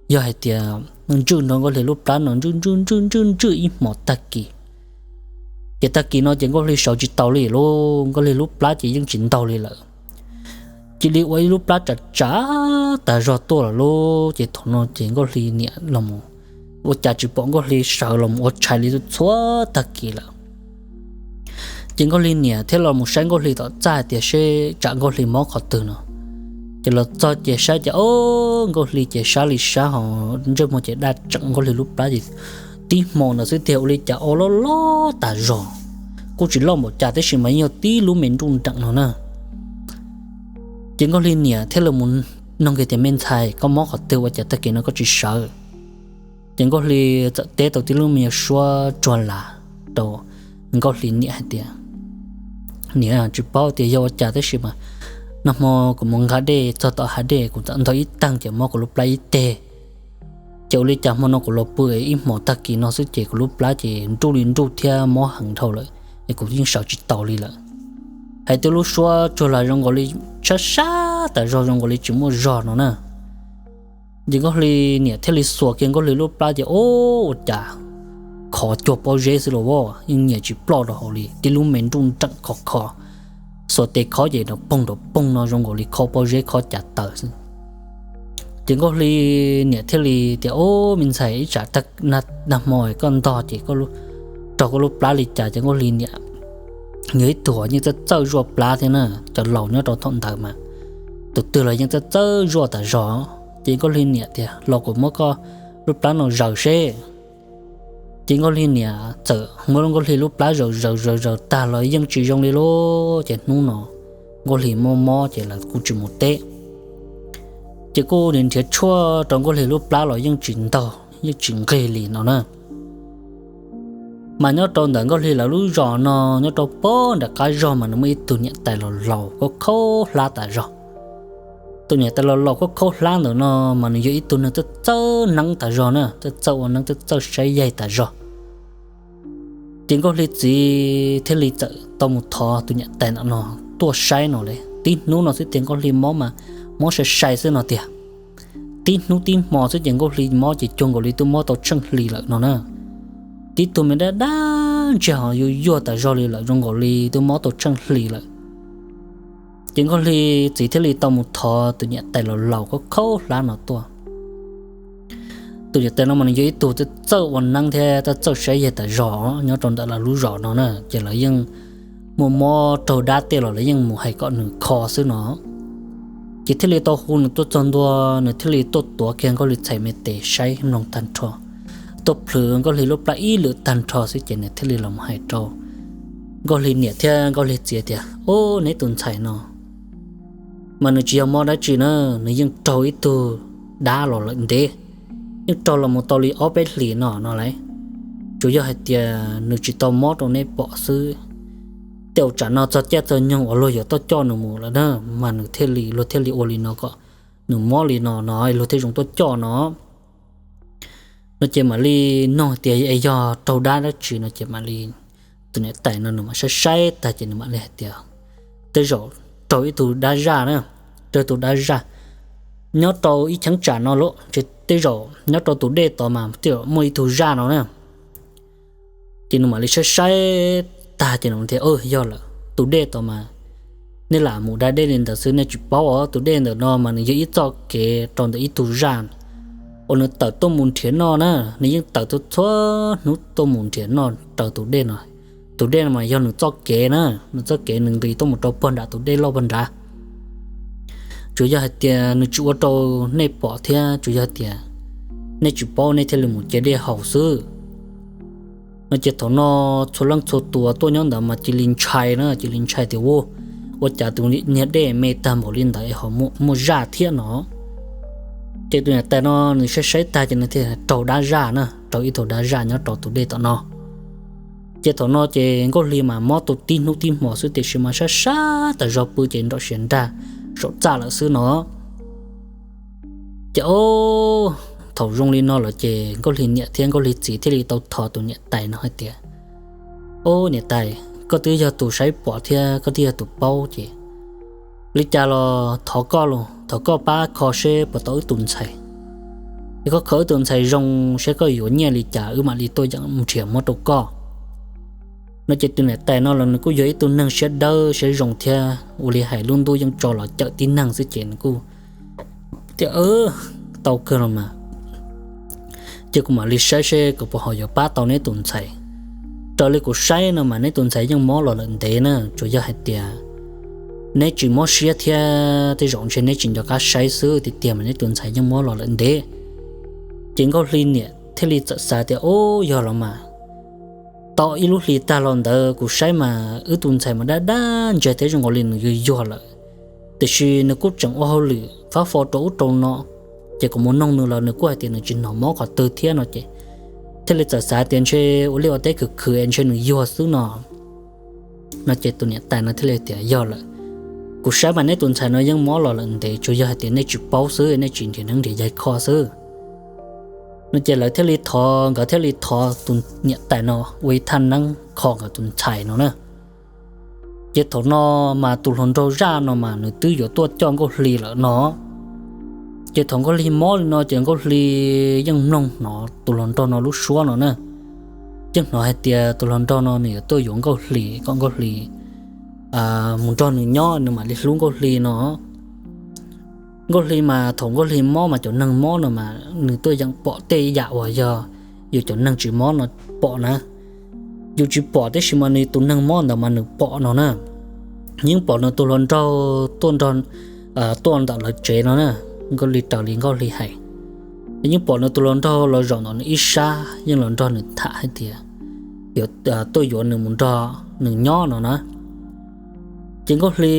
yog hais tias ntswj nrog Nkauj Hli lub plab no ntswj ntswj ntswj ntswj ntswj ib hmos tag kis. Ces tag kis no ces Nkauj Hli sawv tsis taus li lauj, Nkauj Hli lub plab ces yeej tsis ntaug li lawm. Cia li ua ib lub plab tsav tsav tas zog tuaj lawm lauj. Ces thaum no ces Nkauj Hli niam los mus ua cas tsis pom Nkauj Hli sawv los mus ua tshais li txhua tag kis lawm. Ces Nkauj Hli niam thiaj los mus saib Nkauj Hli tom txaj hais tias seb tsam Nkauj Hli mob qhov twg no. Ces los txog ces saib ces o, Nkauj Hli ces sab li sab ho ntsej muag ces daj tseem Nkauj Hli lub plab ces tib hmo ntawd xwb tiag ua li cas o loj loj tas zog. Kuj tsis loj npaum cas tab sis mas yeej yog tib lub me nruj nreem no na. Ces Nkauj Hli niam thiaj li mus nug kiag tias me ntxhais koj mob qhov twg ua cas tag kis no koj tsis sawv? Ces Nkauj Hli txawm teb tau tib lub me nyuam suab tsuag las rau Nkauj Hli niam hais tias niam tsis paub tias yog ua cas tab sis mas nag hmo kuv mus nqa dej txog tom hav dej kuv txawm ntaug ib tag ces mob kuv lub plab ib teg. Ces ua li cas hmo no kuv los pw ib hmos tag kis no xwb ces kuv lub plab ces nruj li nruj thiab mob heev dhau lawm es kuv yeej sawv tsis taus li lawm. Hais tias lub suab tsuag las zoo nkaus li sab sab tas zog zoo nkaus li tsis muaj zog no na. Ces Nkauj Hli niam thiaj li xuas kiag Nkauj Hli lub plab ces o, ua cas khov cuag pob zeb xwb los as, yeej nyiam tsis ploj rau hauv li tib lub me nruj nreem khov kho. Xuas tes khob ces nrov poog nrov poog no zoo nkaus li khob pob zeb khob cav taws xwb. Ces Nkauj Hli niam thiaj li tias o, me ntxhais ib tsam nag hmo koj ntog ces raug koj lub plab li cas? Ces Nkauj Hli niam yog ib tug yeej txawj txawj zuaj plab thiab na, cov laus nyob rau thaum ntawd mas tus twg los yeej txawj txawj zuaj tas zog. Ces Nkauj Hli niam tias los kuv muab koj lub plab no zaws seb. Ces Nkauj Hli niam txawm muab Nkauj Hli lub plab zaws zaws zaws zaws tag los yeej tsis zoo li lauj. Ces hnub no Nkauj Hli mob mob ces lawv kuj tsis mus teb. Ces kuj nrhiav tshuaj rau Nkauj Hli lub plab los yeej tsis ntaug yeej tsis nqig li no na. Mas nyob rau ntawm Nkauj Hli lawv lub zos no nyob rau pem nram qab zog mas nws muaj ib tug niam tais laus laus khaub khaub hlab tas zog. Tus niam tais laus laus khaub khaub hlab ntawm no mas nws yog ib tug neeg txawj txawj neeb tas zog na, txawj txawj ua neeb txawj txawj saib yaig tas zog. Ces Nkauj Hli txiv thiaj li txawm tau mus thov tus niam tais ntawm no tuaj saib no li. Tib hnub no xwb tiag Nkauj Hli mob mas mob sai sai xwb no tiag. Tib hnub tib hmo xwb ces Nkauj Hli mob ces cuag nkaus li twb mob tau tsheej hli lawm no na. Tib tug me dab dab ntseg ho yuag yuag tas zog li lawm zoo nkaus li twb mob tau tsheej hli lawm. Ces Nkauj Hli txiv thiaj li tau mus thov tus niam tais laus laus khaub khaub hlab no tuaj. Tus niam tais no mas nws yog ib tug txawj txawj ua neeb thiab txawj txawj saib yaig tas zog nyob rau ntawm lawv lub zos no na, ces lawv yeej muaj mob raug dab tej los lawv yeej mus hais kom nws kho xwb no. Ces thiaj li tau hu nws tuaj txog ntua, nws thiaj li tuaj tuav kiag Nkauj Hli txhais me tes saib mloog tag nrho, tuaj plhws Nkauj Hli lub plab ib lwm tag nrho xwb ces nws thiaj li los hais rau Nkauj Hli niam thiab Nkauj Hli txiv tias, Ub, neb tus ntxhais no mas nws tsis yog mob dab tsi na, nws yeej raug ib tug dab los lawm ntev, yeej raug los mus tau li ob peb hlis no no lawm. Tsuas yog hais tias nws tsis tau mob rau nej pom xwb. Tej zaum tsam no txog caij txog nyoog uas luag yuav tuaj coj nws mus lawm na, mas nws thiaj li, luag thiaj li ua li no kom nws mob li no no luag thiaj zoo tuaj coj no. No ces mam li nug tias es yog raug dab dab tsi no ces mam li, tus niam tais no nws mam saib saib tag ces nws mam li hais tias, Tej zaum raug ib tug dab zaj na, raug ib tug dab zaj nyob rau ib cheeb tsam no lauj, tej zaum nyob rau tus dej tod mas tej zaum muaj ib tug zaj no na. Ces nws mam li saib saib tag ces nws tias, Yog lawm, tus dej tod mas nej lam mus da dej li ntawd xwb, nej tsis paub os, tus dej ntawm no mas nws yog ib txoj kev rau ntawm ib tug zaj uas nws tawm tuaj mus nrhiav noj na, nws yeej tawm tuaj txhua hnub tuaj mus nrhiav noj raws tus dej no. Tus dej no mas yog nws txoj kev na, nws txoj kev nws nqis tuaj mus rau puag nram tus dej loj puag nrad. Tsuas yog hais tias nws tsis ua rau nej pom thiab tsuas yog hais tias nej tsis paub nej thiaj li mus cia dej haus xwb. No ces thaum no txhua leej txhua tus tuaj nyob ntawd mas cia li ntshai na, cia li ntshai tias, Ua, ua cas tus niag dej me tag npaum li ntawd ho muaj zaj thiab no? Ces tus niam tais no nws saib saib tag ces nws thiaj raug dab zaj na, raug ib tug dab zaj nyob rau tus dej tom no. Ces thaum no ces Nkauj Hli mas mob tau tib hnub tib hmo xwb tiam sis mas sab sab tas zog pw ces nraum siav nrag saum txaj lawm xwb no. Ces o, thaum zoo li no lawm ces Nkauj Hli niam thiab Nkauj Hli txiv thiaj li tau thov tus niam tais no hais tias, Ub, niam tais, koj twb yog tus saib pom thiab koj twb yog tus paub ces li cas los thov koj los thov koj pab kho seb puas tau wb tus ntxhais. Es koj kho wb tus ntxhais zoo seb koj yuav nyiaj li cas wb mam li tuaj yeem nrhiav muab rau koj. No ces tus niam tais no los nws kuj yog ib tug neeg siab dawb siab zoo thiab ua li hais lub ntuj yeej tso los cawm tib neeg xwb ces nws kuj tias, Tau kawg los mas, ces kuv mam li saib seb kuv puas ho yuav pab tau neb tus ntxhais. Raws li kuv saib no mas neb tus ntxhais yeej mob los lawm ntev na, tsuas yog hais tias neb tsis mob siab thiab tej zaum ntshe neb tsis nco qab saib xwb, tiag tiag mas neb tus ntxhais yeej mob los lawm ntev. Ces Nkauj Hli niam thiaj li txawm xav tias, Ub, yog los mas, tau ib lub hlis tag los ntawd kuv saib mas wb tus ntxhais mas dab dab ntseg thiab zoo nkaus li nws yuag yuag lawm, tiam sis nws kuj tseem ua hauj lwm fab fo rau ub rau no, ces kuv mus noog nws los nws kuj hais tias nws tsis hnov mob qhov twg thiab no ces thiaj li txawm xav tias ntshe ua liaj ua teb khwv khwv es ntshe nws yuag xwb no. No ces tus niam tais no thiaj li tias, Yog lawm, kuv saib mas neb tus ntxhais no yeej mob los lawm ntev, tsuas yog hais tias nej tsis paub xwb, nej tsis nrhiav neeb nrhiav yaig kho xwb. No ces lawv thiaj li thov, nkawd thiaj li thov tus niam tais no ua ib thaj neeb kho nkawd tus ntxhais no na. Ces thaum no mas tus hluas nraug zaj no mas nws twb yuav tuaj coj Nkauj Hli lawm no. Ces thaum Nkauj Hli mob li no ces Nkauj Hli yeej mloog hnov tus hluas nraug no lub suab no na. Yeej hnov hais tias tus hluas nraug no nws yuav tuaj yuav Nkauj Hli kom Nkauj Hli mus nrog nws nyob, nws mam li hlub Nkauj Hli no. Nkauj Hli mas thaum Nkauj Hli mob mas cov neeg mob no mas nws tuaj yeem pom tej yam uas yog yus cov neeg tsis mob no pom na. Yus tsis pom tab sis mas nws tus neeg mob ntawd mas nws pom no na. Yeej pom nws tus hluas nraug tuaj nrog, tuaj ntawm lawv tsev no na, Nkauj Hli raws li Nkauj Hli hais. Yeej pom nws tus hluas nraug los zaum ntawm nws ib sab yeej los nrog nws tham hais tias yuav tuaj yuav nws mus nrog nws nyob no na. Ces Nkauj Hli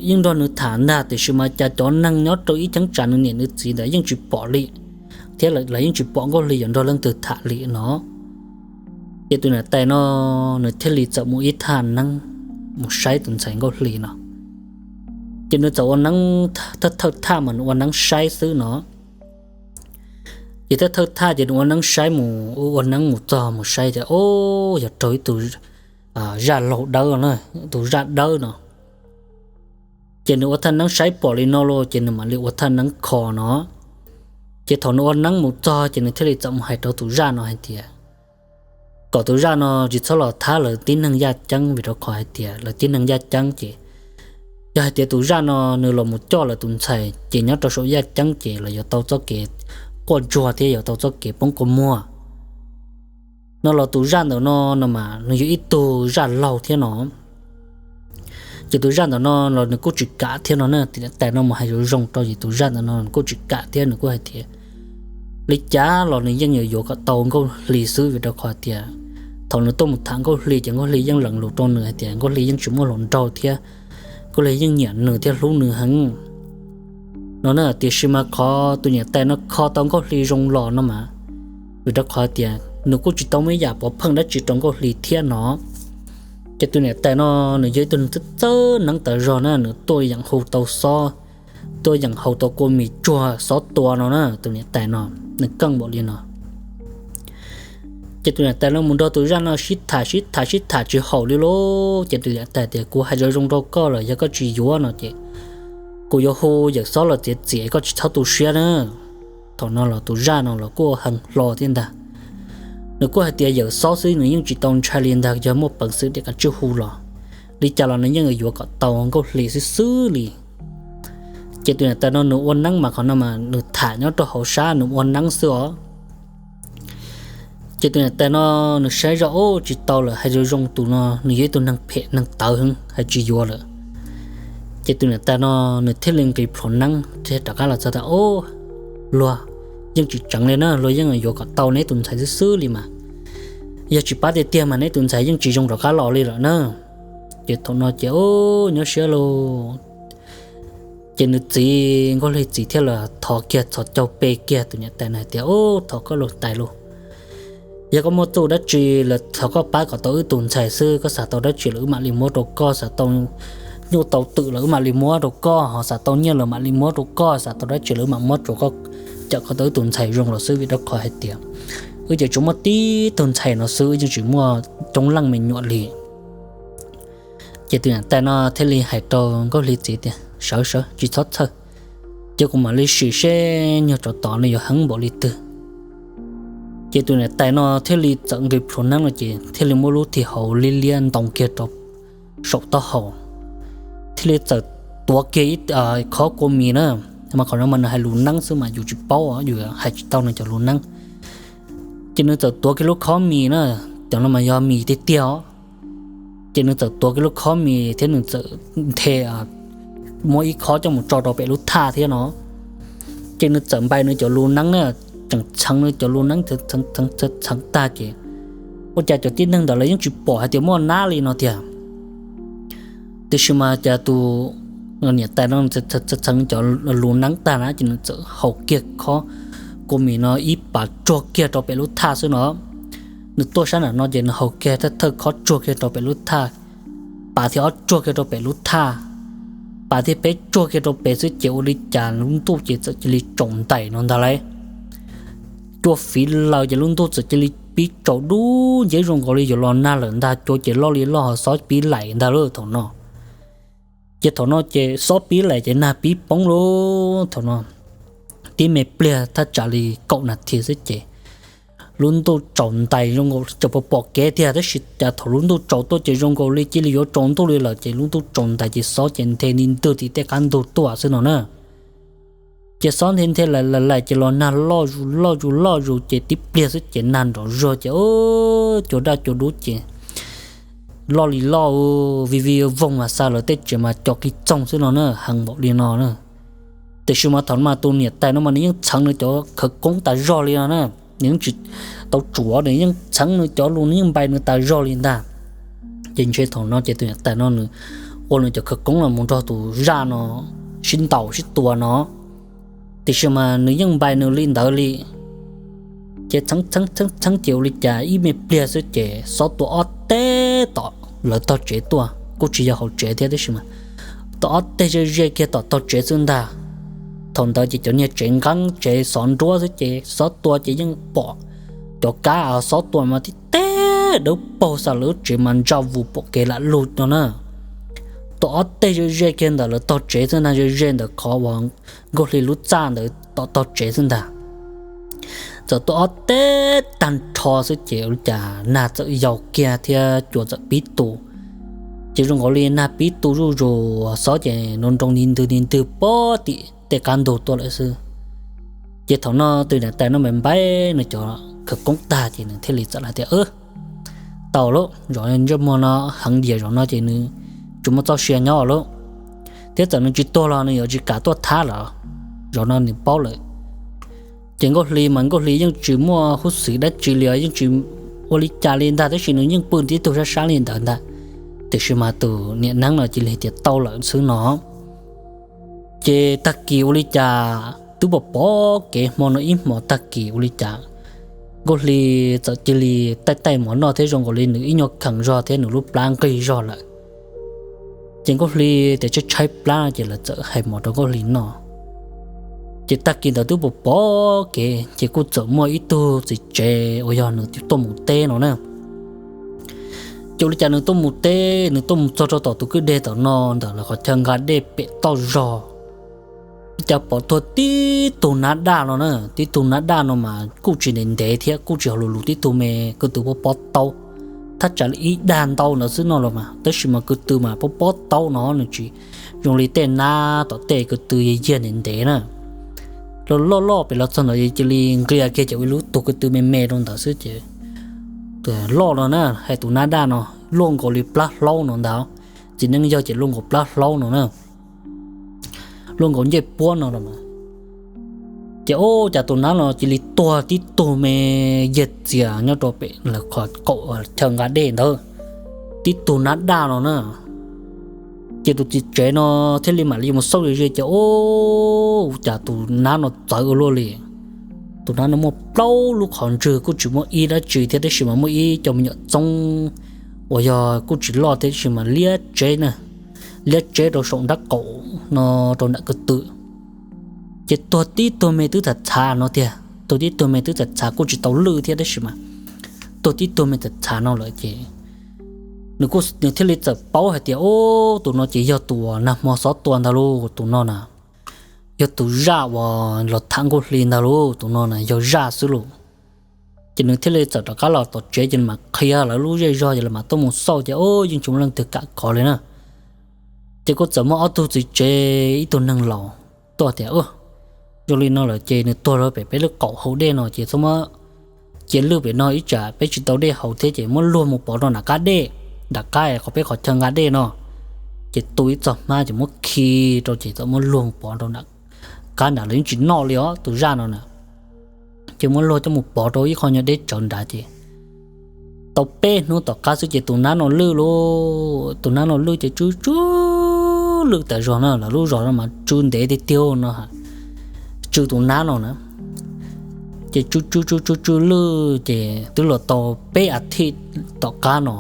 yeej nrog nws tham ntag tiam sis mas cas cov neeg nyob rau ib cheeb tsam nws niam nws txiv ntawd yeej tsis pom li, thiab lawv yeej tsis pom Nkauj Hli yuav nrog leej twg tham li no. Ces tus niam tais no nws thiaj li txawm mus ib thaj neeb mus saib tus ntxhais Nkauj Hli no. Ces nws txawm ua neeb thawj thawj thaj mas nws ua neeb saib xwb no. Ces thawj thawj thaj ces nws ua neeb saib mus ua neeb mus txog mus saib tias, Ub, yog raug ib tug zaj laug dawb na, tus zaj dawb no. Ces nws ua thaj neeb saib pom li no los ces nws mam li ua thaj neeb kho no. Ces thaum nws ua neeb mus txog ces nws thiaj li txawm mus hais rau tus zaj no hais tias kom tus zaj no tsis txhob los thab lawv tib neeg yaj ceeb, vim rau qhov hais tias lawv tib neeg yaj ceeb ces yog hais tias tus zaj no nws los mus coj lawv tus ntxhais ces nyob rau saum yaj ceeb ces lawv yuav tau txoj kev quaj ntsuag thiab yuav tau txoj kev poob kua muag. No los tus zaj ntawm no no mas nws yog ib tug zaj laug thiab no. Ces tus zaj ntawm no los nws kuj tsis kam thiab no na, tus niam tais no mus hais zoo zoo rau ces tus zaj ntawm no nws kuj tsis kam thiab, nws kuj hais tias li cas los nws yeej yuav yuav kom tau Nkauj Hli xwb, vim rau qhov tias thaum nws tuaj mus tham Nkauj Hli ces Nkauj Hli yeej lees lus rau nws hais tias Nkauj Hli yeej tsis muaj hluas nraug thiab Nkauj Hli yeej nyiam nws thiab hlub nws heev no na. Tiam sis mas qhov tus niam tais no kho tau Nkauj Hli zoo los no mas vim rau qhov tias nws kuj tsis tau muaj ib yam pov pheej dab tsi rau Nkauj Hli thiab no. Ces tus niam tais no nws yog ib tug neeg txawj txawj neeb tawv zog na, nws tuaj yeem hu tau xob, tuaj yeem haus tau kua mis tsuag xob tua no na, tus niam tais no nws keej npaum li no. Ces tus niam tais no mus nrog tus zaj no sib tham sib tham sib tham tsis haum li lauj, ces tus niam tais tias kuv hais zoo zoo rau koj lawm, yog koj tsis yuav no ces kuv yuav hu yawm xob los txiav txim, koj tsis txhob tu siab na. Thaum no los tus zaj no los kuj heev hlo thiab ntag. Nws kuj hais tias yawm xob xwb nws yeej tsis tau ntshai li ntag, yog muaj peev xwm tias kav tsij hu los li cas los nws yeej yuav kom tau Nkauj Hli xwb xwb li. Ces tus niam tais no nws ua neeb mas qhov no mas nws tham nyob rau hauv sab nws ua neeb xwb os. Ces tus niam tais no nws saib zoj ub tsis tau lawm, hais zoo zoo tus no nws yog ib tug neeg phem neeg tawv heev, hais tsis yuav lawm. Ces tus niam tais no nws thiaj li nqis plhuav neeb thiab rov qab los txog tias, Ub, luag, yeej tsis tseev li na, luag yeej yuav kom tau neb tus ntxhais xwb xwb li mas. Yog tsis pab tiag tiag mas neb tus ntxhais yeej tsis zoo rov qab los li lawm na. Ces thaum no ces ub nyob siab lauj. Ces nws txiv, Nkauj Hli txiv thiaj los thov kiag txhos caug pe kiag tus niam tais no hais tias, Ub, thov koj lauj tais lauj, yog koj muaj txuj dab tsi los thov koj pab kom tau wb tus ntxhais xwb, koj xav tau dab tsi los wb mam li muab rau koj, xav tau nyuj tau twm los wb mam li muab rau koj, ho xav tau nyiaj los mam li muab rau koj, xav tau dab tsi los wb mam muab rau koj, cawm kho tau ib tug ntxhais zoo los xwb, vim rau qhov hais tias wb ces tsuas muaj tib tug ntxhais no xwb, wb yeej tsis muaj coob leej me nyuam li. Ces tus niam tais no thiaj li hais rau Nkauj Hli txiv tias, Sawv sawv, tsis txhob txhawj, cia kuv mam li sim seb nyuag tsov tod nws yuav heev npaum li twg. Ces tus niam tais no thiaj li txawm nqis plhuav neeb no ces thiaj li muab lub thij hauv liab liab ntoo kiag rau saum taub hau, thiaj li txawm tuav kiag ib khob kua mis na. Mas qhov no mas nws hais lus neeb xwb mas yus tsis paub, yus hais tsis tau nws cov lus neeb. Ces nws txawm tuav kiag lub khob mis na, cov no mas yog mis tiag tiag os. Ces nws txawm tuav kiag lub khob mis thiab nws txawm nthe, muab ib khob coj mus tso rau pem lub thaj thiab no. Ces nws txawm npais nws cov lus neeb na, tseem txheev nws cov lus neeb, txheev tag ces ua cas cov tib neeg ntawd lawv yeej tsis pom hais tias muaj nab li no tiag. Tiam sis mas cas tus niam tais no txheev cov lus neeb tag na ces nws txawm haus kiag khob kua mis no ib pas tsuag kiag rau pem lub thaj xwb no. Nws tuaj sab nram no ces nws haus kiag thawj khob tsuag kiag rau pem lub thaj, pas thiab ob tsuag kiag rau pem lub thaj, pas thiab peb tsuag kiag rau pem xwb ces ua li cas lub ntuj ces txawm cia li tsaus ntais no ntag lauj. Cua fiv laws ces lub ntuj txawm cia li pib tsaus dub nceb zoo nkaus li yuav los nag lawm ntag, cua ces loj li loj ho xob pib laim ntag lauj thaum no. Ces thaum no ces xob pib laim ces nag pib poob lauj thaum no. Tib me pliag thaj tsam li kaum nas this xwb ces lub ntuj tsaus ntais zoo nkaus tseem pom pom kev tiag, tab sis cas thaum lub ntuj tsaus tuaj ces zoo nkaus li cia li yuav tsaus ntuj li lawm ces lub ntuj tsaus ntais ces xob ces nthe nti ntwg tim tej qab ntug tuaj xwb no na. Ces xob nthe nthe laim laim ces los nag loj zus loj zus loj zus ces tib pliag xwb ces nag nrov zuag ces cua daj cua dub ces loj li loj, vij vij voog mas xa lawv tej tsev mas co kiv txoog xwb no na, heev npaum li no na. Tiam sis mas thaum no mas tus niam tais no mas nws yeej txheev nws cov khawv koob tas zog li no na, nws yeej tsis tau tsuav, nws yeej txheev nws cov lus, nws yeej npais nws tas zog li ntag. Ces ntshe thaum no ces tus niam tais no nws ua nws cov khawv koob los mus nrog tus zaj no sib ntaus sib tua no, tiam sis mas nws yeej npais nws li ntawd li. Ces txheeb txheeb txheeb ces ua li cas ib me pliag xwb ces xob tua ob teg tom lawv tog tsev tuaj, kuj tsis yog hauv tsev thiab tab sis mas tua ob teg ze ze kiag tom tog tsev xwb ntag. Thaum ntawd ces cov niag tsev nqeeb tsev xov nruab xwb ces xob tua ces yeej pom cov kab xob tua mas tib teg dawb paug xa lawv lub tsev mas ntsa vus pom kev lam lug no na. Tua ob teg ze ze kiag ntawm lawv tog tsev xwb ntag, ze ze ntawm qhov uas Nkauj Hli lub txaj ntawd tom tog tsev xwb ntag. Txawm tua ob teg tag nrho xwb ces ua li cas nag txawm yau kiag thiab cua txawm pib tu. Ces zoo nkaus li nag pib tu zuj zus, xob ces nroo nroo nti ntwg nti ntwg puag tim tej qab ntug tuaj lawm xwb. Ces thaum no tus niam tais no mas npais nws cov khawv koob tag ces nws thiaj li txawm hais tias, Tau lauj, zaum ntsej muag no heev diam, zaum no ces nws tsis muaj txoj sia nyob lauj, thiab txawm nws tsis tuag los nws yuav tsis kam tuaj thab lawm. Zaum no nws paub lawm. Ces Nkauj Hli mas Nkauj Hli yeej tsis muaj huj xwm dab tsi li os, yeej tsis ua li cas li ntag, tab sis nws yeej pw tib tug sab sab li ntawd ntag. Tiam sis mas tus niam neeb no cia li tias tau lawm xwb no. Ces tag kis ua li cas twb pom pom kev hmo no ib hmos tag kis ua li cas Nkauj Hli txawm cia li taij taij mov noj thiab zoo nkaus li nws ib nyuag kheev zog thiab nws lub plab nqig zog lawm. Ces Nkauj Hli tias tshaib tshaib plab ces lawv txawm hais mov rau Nkauj Hli noj. Ces tag kis ntawd twb pom pom kev ces kuj txawm muaj ib tug txiv tsev uas yog nws tuaj mus teb no na. Ces ua li cas nws tuaj mus teb, nws tuaj mus txog rau tom tus kwj deg tom no ntawm lawv qhov chaw nqa dej pem toj zog, cas pom tuag tib tug nab daj no na. Tib tug nab daj no mas kuj tsis ntev ntev thiab kuj tsis hauv lus lus, tib tug me kwv tw pob pob taub, thaj tsam li ib dag ntau ntawd xwb no los mas, tab sis mas kwv tw mas pob pob taub no nws tsis zoo li tej nab tom tej kwv tw yag yag ntev ntev na. Loj loj loj pem los txog ntawd cia li nqia kiag ces ua ib lub tug kwv tw me me rau ntawd xwb ces loj no na, hais tus nab daj no luaj nkaus li plab hlaub no ntag. Txiv neej yog ces luaj nkaus plab hlaub no na, luaj nkaus ncej puab no los mas. Ces ua cas tus nab no cia li tuag tib tug me yag txias nyob rau pem lawv qhov qaum chaw nqa dej ntawd, tib tug nab daj no na. Ces tus txiv tsev no thiaj li mam li mus xauj ze ze ces ua cas tus nab no txawv ua luaj li. Tus nab no muaj plaub lub qhov ntswg, kuj tsis muaj ib dab tsi thiab tab sis mas muaj ib co me nyuam txoob uas yog kuj tsis loj thiab tab sis mas liab tseb na, liab tseb rau saum nrab qaum no rau nram kwv tw. Ces tuag tib tug me twb txhav txhav no tiag, tuag tib tug me twb txhav txhav kuj tsis tau lwj thiab tab sis mas tuag tib tug me txhav txhav no lawm ces nws kuj nws thiaj li txawm paub hais tias, Ub, tus no ces yog tus uas nag hmo xob tua ntag lauj, tus no na yog tus zaj uas los tham Nkauj Hli ntag lauj, tus no na yog zaj xwb lauj. Ces nws thiaj li txawm rov qab los tom tsev ces nws mam qhia lawv lub zej zog ces lawv mam tuaj mus xauj ces, Ub, yeej tsis muaj leej twg kam kov li na. Ces kuj txawm muaj ob tug txiv tsev ib tug neeg laus tuaj tias, Ub, zoo li no lawm ces nws tuag rau pem peb lub qaum hau dej no ces txhob muab cia lwj pem no ib tsam peb tsis tau dej haus thiab ces muab luag mus pov rau nram qab dej, nram qab qhov peb qhov chaw nqa dej no. Ces tu ib txoj hmab ces muab khi rau ces txawm muab luag mus pov rau nram qab nrad, lawv yeej tsis noj li os tus zaj no na. Ces muab luag coj mus pov rau ib qho nyuag deb tsawv nrad ces tau peb hnub tom qab xwb ces tus nab no lwj lauj, tus nab no lwj ces tsw tsw lwj tas zog na, lawv lub zos no mas tsw ntev tiag tiag no, tsw tus nab no na. Ces tsw tsw tsw tsw tsw lwj ces twb los tau peb as thiv tom qab no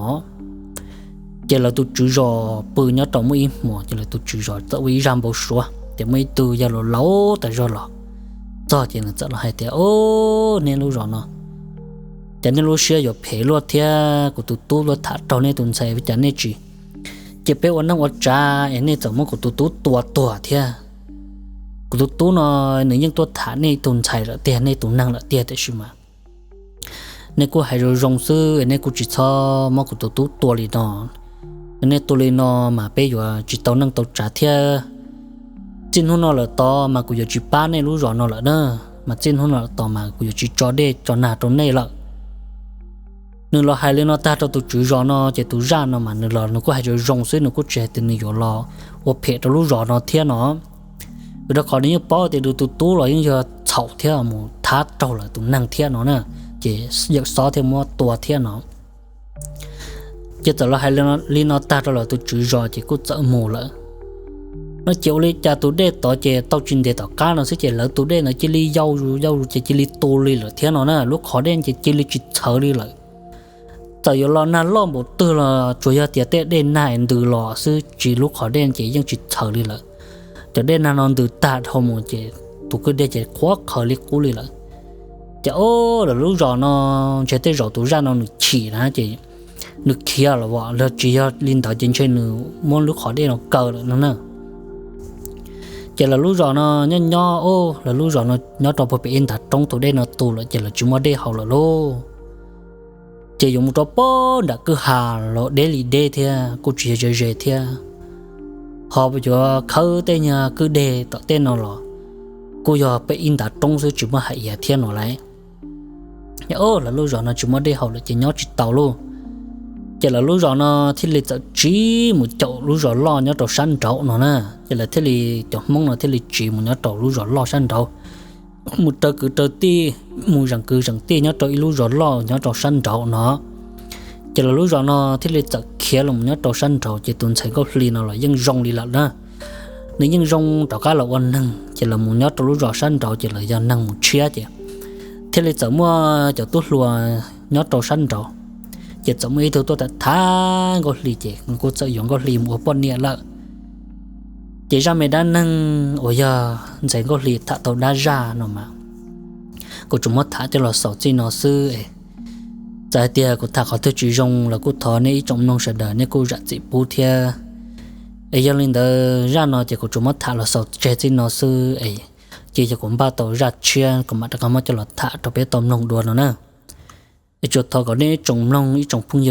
ces lawv tus tswv zos pw nyob rau muaj ib hmos ces lawv tus tswv zos txawm ua ib zaj npau suav ces muaj ib tug yawg laus laus tas zog los txog ces nws txawm los hais tias, Ub, nej lub zos no ces nej lub siab yuav phem luaj thiab, kuv tus tub tuaj tham raug nej tus ntxhais cas nej tsis cia peb ua neej ua tsav es nej txawm muab kuv tus tub tua tuag thiab. Kuv tus tub no nws yeej tuaj tham nej tus ntxhais lawm tiag, nej tus neeg lawm tiag tiam sis mas nej kuj hais zoo zoo xwb, nej kuj tsis txhob muab kuv tus tub tua li no. Nej tua li no mas peb yuav tsis tau neej tau tsav thiab. Txij hnub no lawm tod mas kuv yuav tsis pab nej lub zos no lawm na, mas txij hnub no lawm tod mas kuv yuav tsis tso dej tso nag rau nej lawm. Nws los hais li no tag rau tus tswv zos no ces tus zaj no mas nws los nws kuj hais zoo zoo xwb, nws kuj tsis hais tias nws yuav los ua phem rau lub zos no thiab no. Vim rau qhov nws yeej paub tias nws tus tub los yeej yog txhaum thiab mus thab raug lawv tus neeg thiab no na, ces yawm xob thiaj muab tua thiab no. Ces txawm los hais li no tag rau lawv tus tswv zos ces kuj txawm mus lawm. No ces ua li cas tus dej tod ces tau tsis ntev tom qab no xwb ces lawv tus dej ntawd cia li yau yau ces cia li tu li lawm thiab no na, lub qhov dej ces cia li tsis txhawv li lawm. Txawm yuav los nag loj npaum twg los tsuas yog tias tej dej nag ntws los xwb tsis lub qhov dej ces yeej tsis txhawv li lawm. Cov dej nag no ntws tag dhau mus ces tus kwj dej ces qhuav qhawv li qub li lawm. Ces o, lawv lub zos no ntshe tej zaum tus zaj no nws chim na ces nws khiav los as los tsis yog li ntawd ces ntshe nws muab lub qhov dej no kaw lawm no na. Ces lawv lub zos no nyob nyob o, lawv lub zos no nyob rau puag pem ib ntav roob tus dej no tu lawm ces lawv tsis muaj dej haus lawm lauj. Ces yuav mus rau pem nram kwj ha los deb li deb thiab kuj tsis yog ze ze thiab. Ho yuav khawb tej nyuag kwj deg tom tej no los kuj yog pem ib ntav roob xwb tsis muaj hais iav thiab no lauj. Ces o, lawv lub zos no tsis muaj dej haus lawm ces nyob tsis tau lauj. Ces lawv lub zos no thiaj li txawm tsiv mus caum lub zos loj nyob rau sab nraud no na. Ces lawv thiaj li, cov Hmoob no thiaj li tsiv mus nyob rau lub zos loj sab nraud, mus raws kwv raws tij, mus zeem kwv zeem tij nyob rau ib lub zos loj nyob rau sab nraud no. Ces lawv lub zos no thiaj li txawm khiav los nyob rau sab nraud ces tus ntxhais Nkauj Hli no los yeej zoo li lawm na. Nws yeej zoo rov qab los ua neeg ces los mus nyob rau lub zos sab nraud ces los yog neeg mus tshiab ces thiaj li txawm muaj cov tub hluas nyob rau sab nraud. Ces txawm muaj ib tug tuaj tham tham Nkauj Hli ces nws kuj txawm yuav Nkauj Hli mus ua poj niam lawm. Ces zaj me dab neeg uas yog ntxhais Nkauj Hli tham tau dab zaj no mas kuv tsuas muab tham coj los xaus txij no xwb. Txawm hais tias kuv tham qhov twg tsis zoo los kuj thov nej ib tsoom mloog sawv daws nej kuj zam txim pub thiab. Es yog li ntawd zaj no ces kuv tsuas muab tham los xaus tseg txij no xwb es cia yog kuv npaj tau zaj tshiab kuv mam rov qab muab coj los tham rau peb tau mloog dua no na. Es tsuas thov kom nej ib tsoom mloog ib tsoom phooj ywg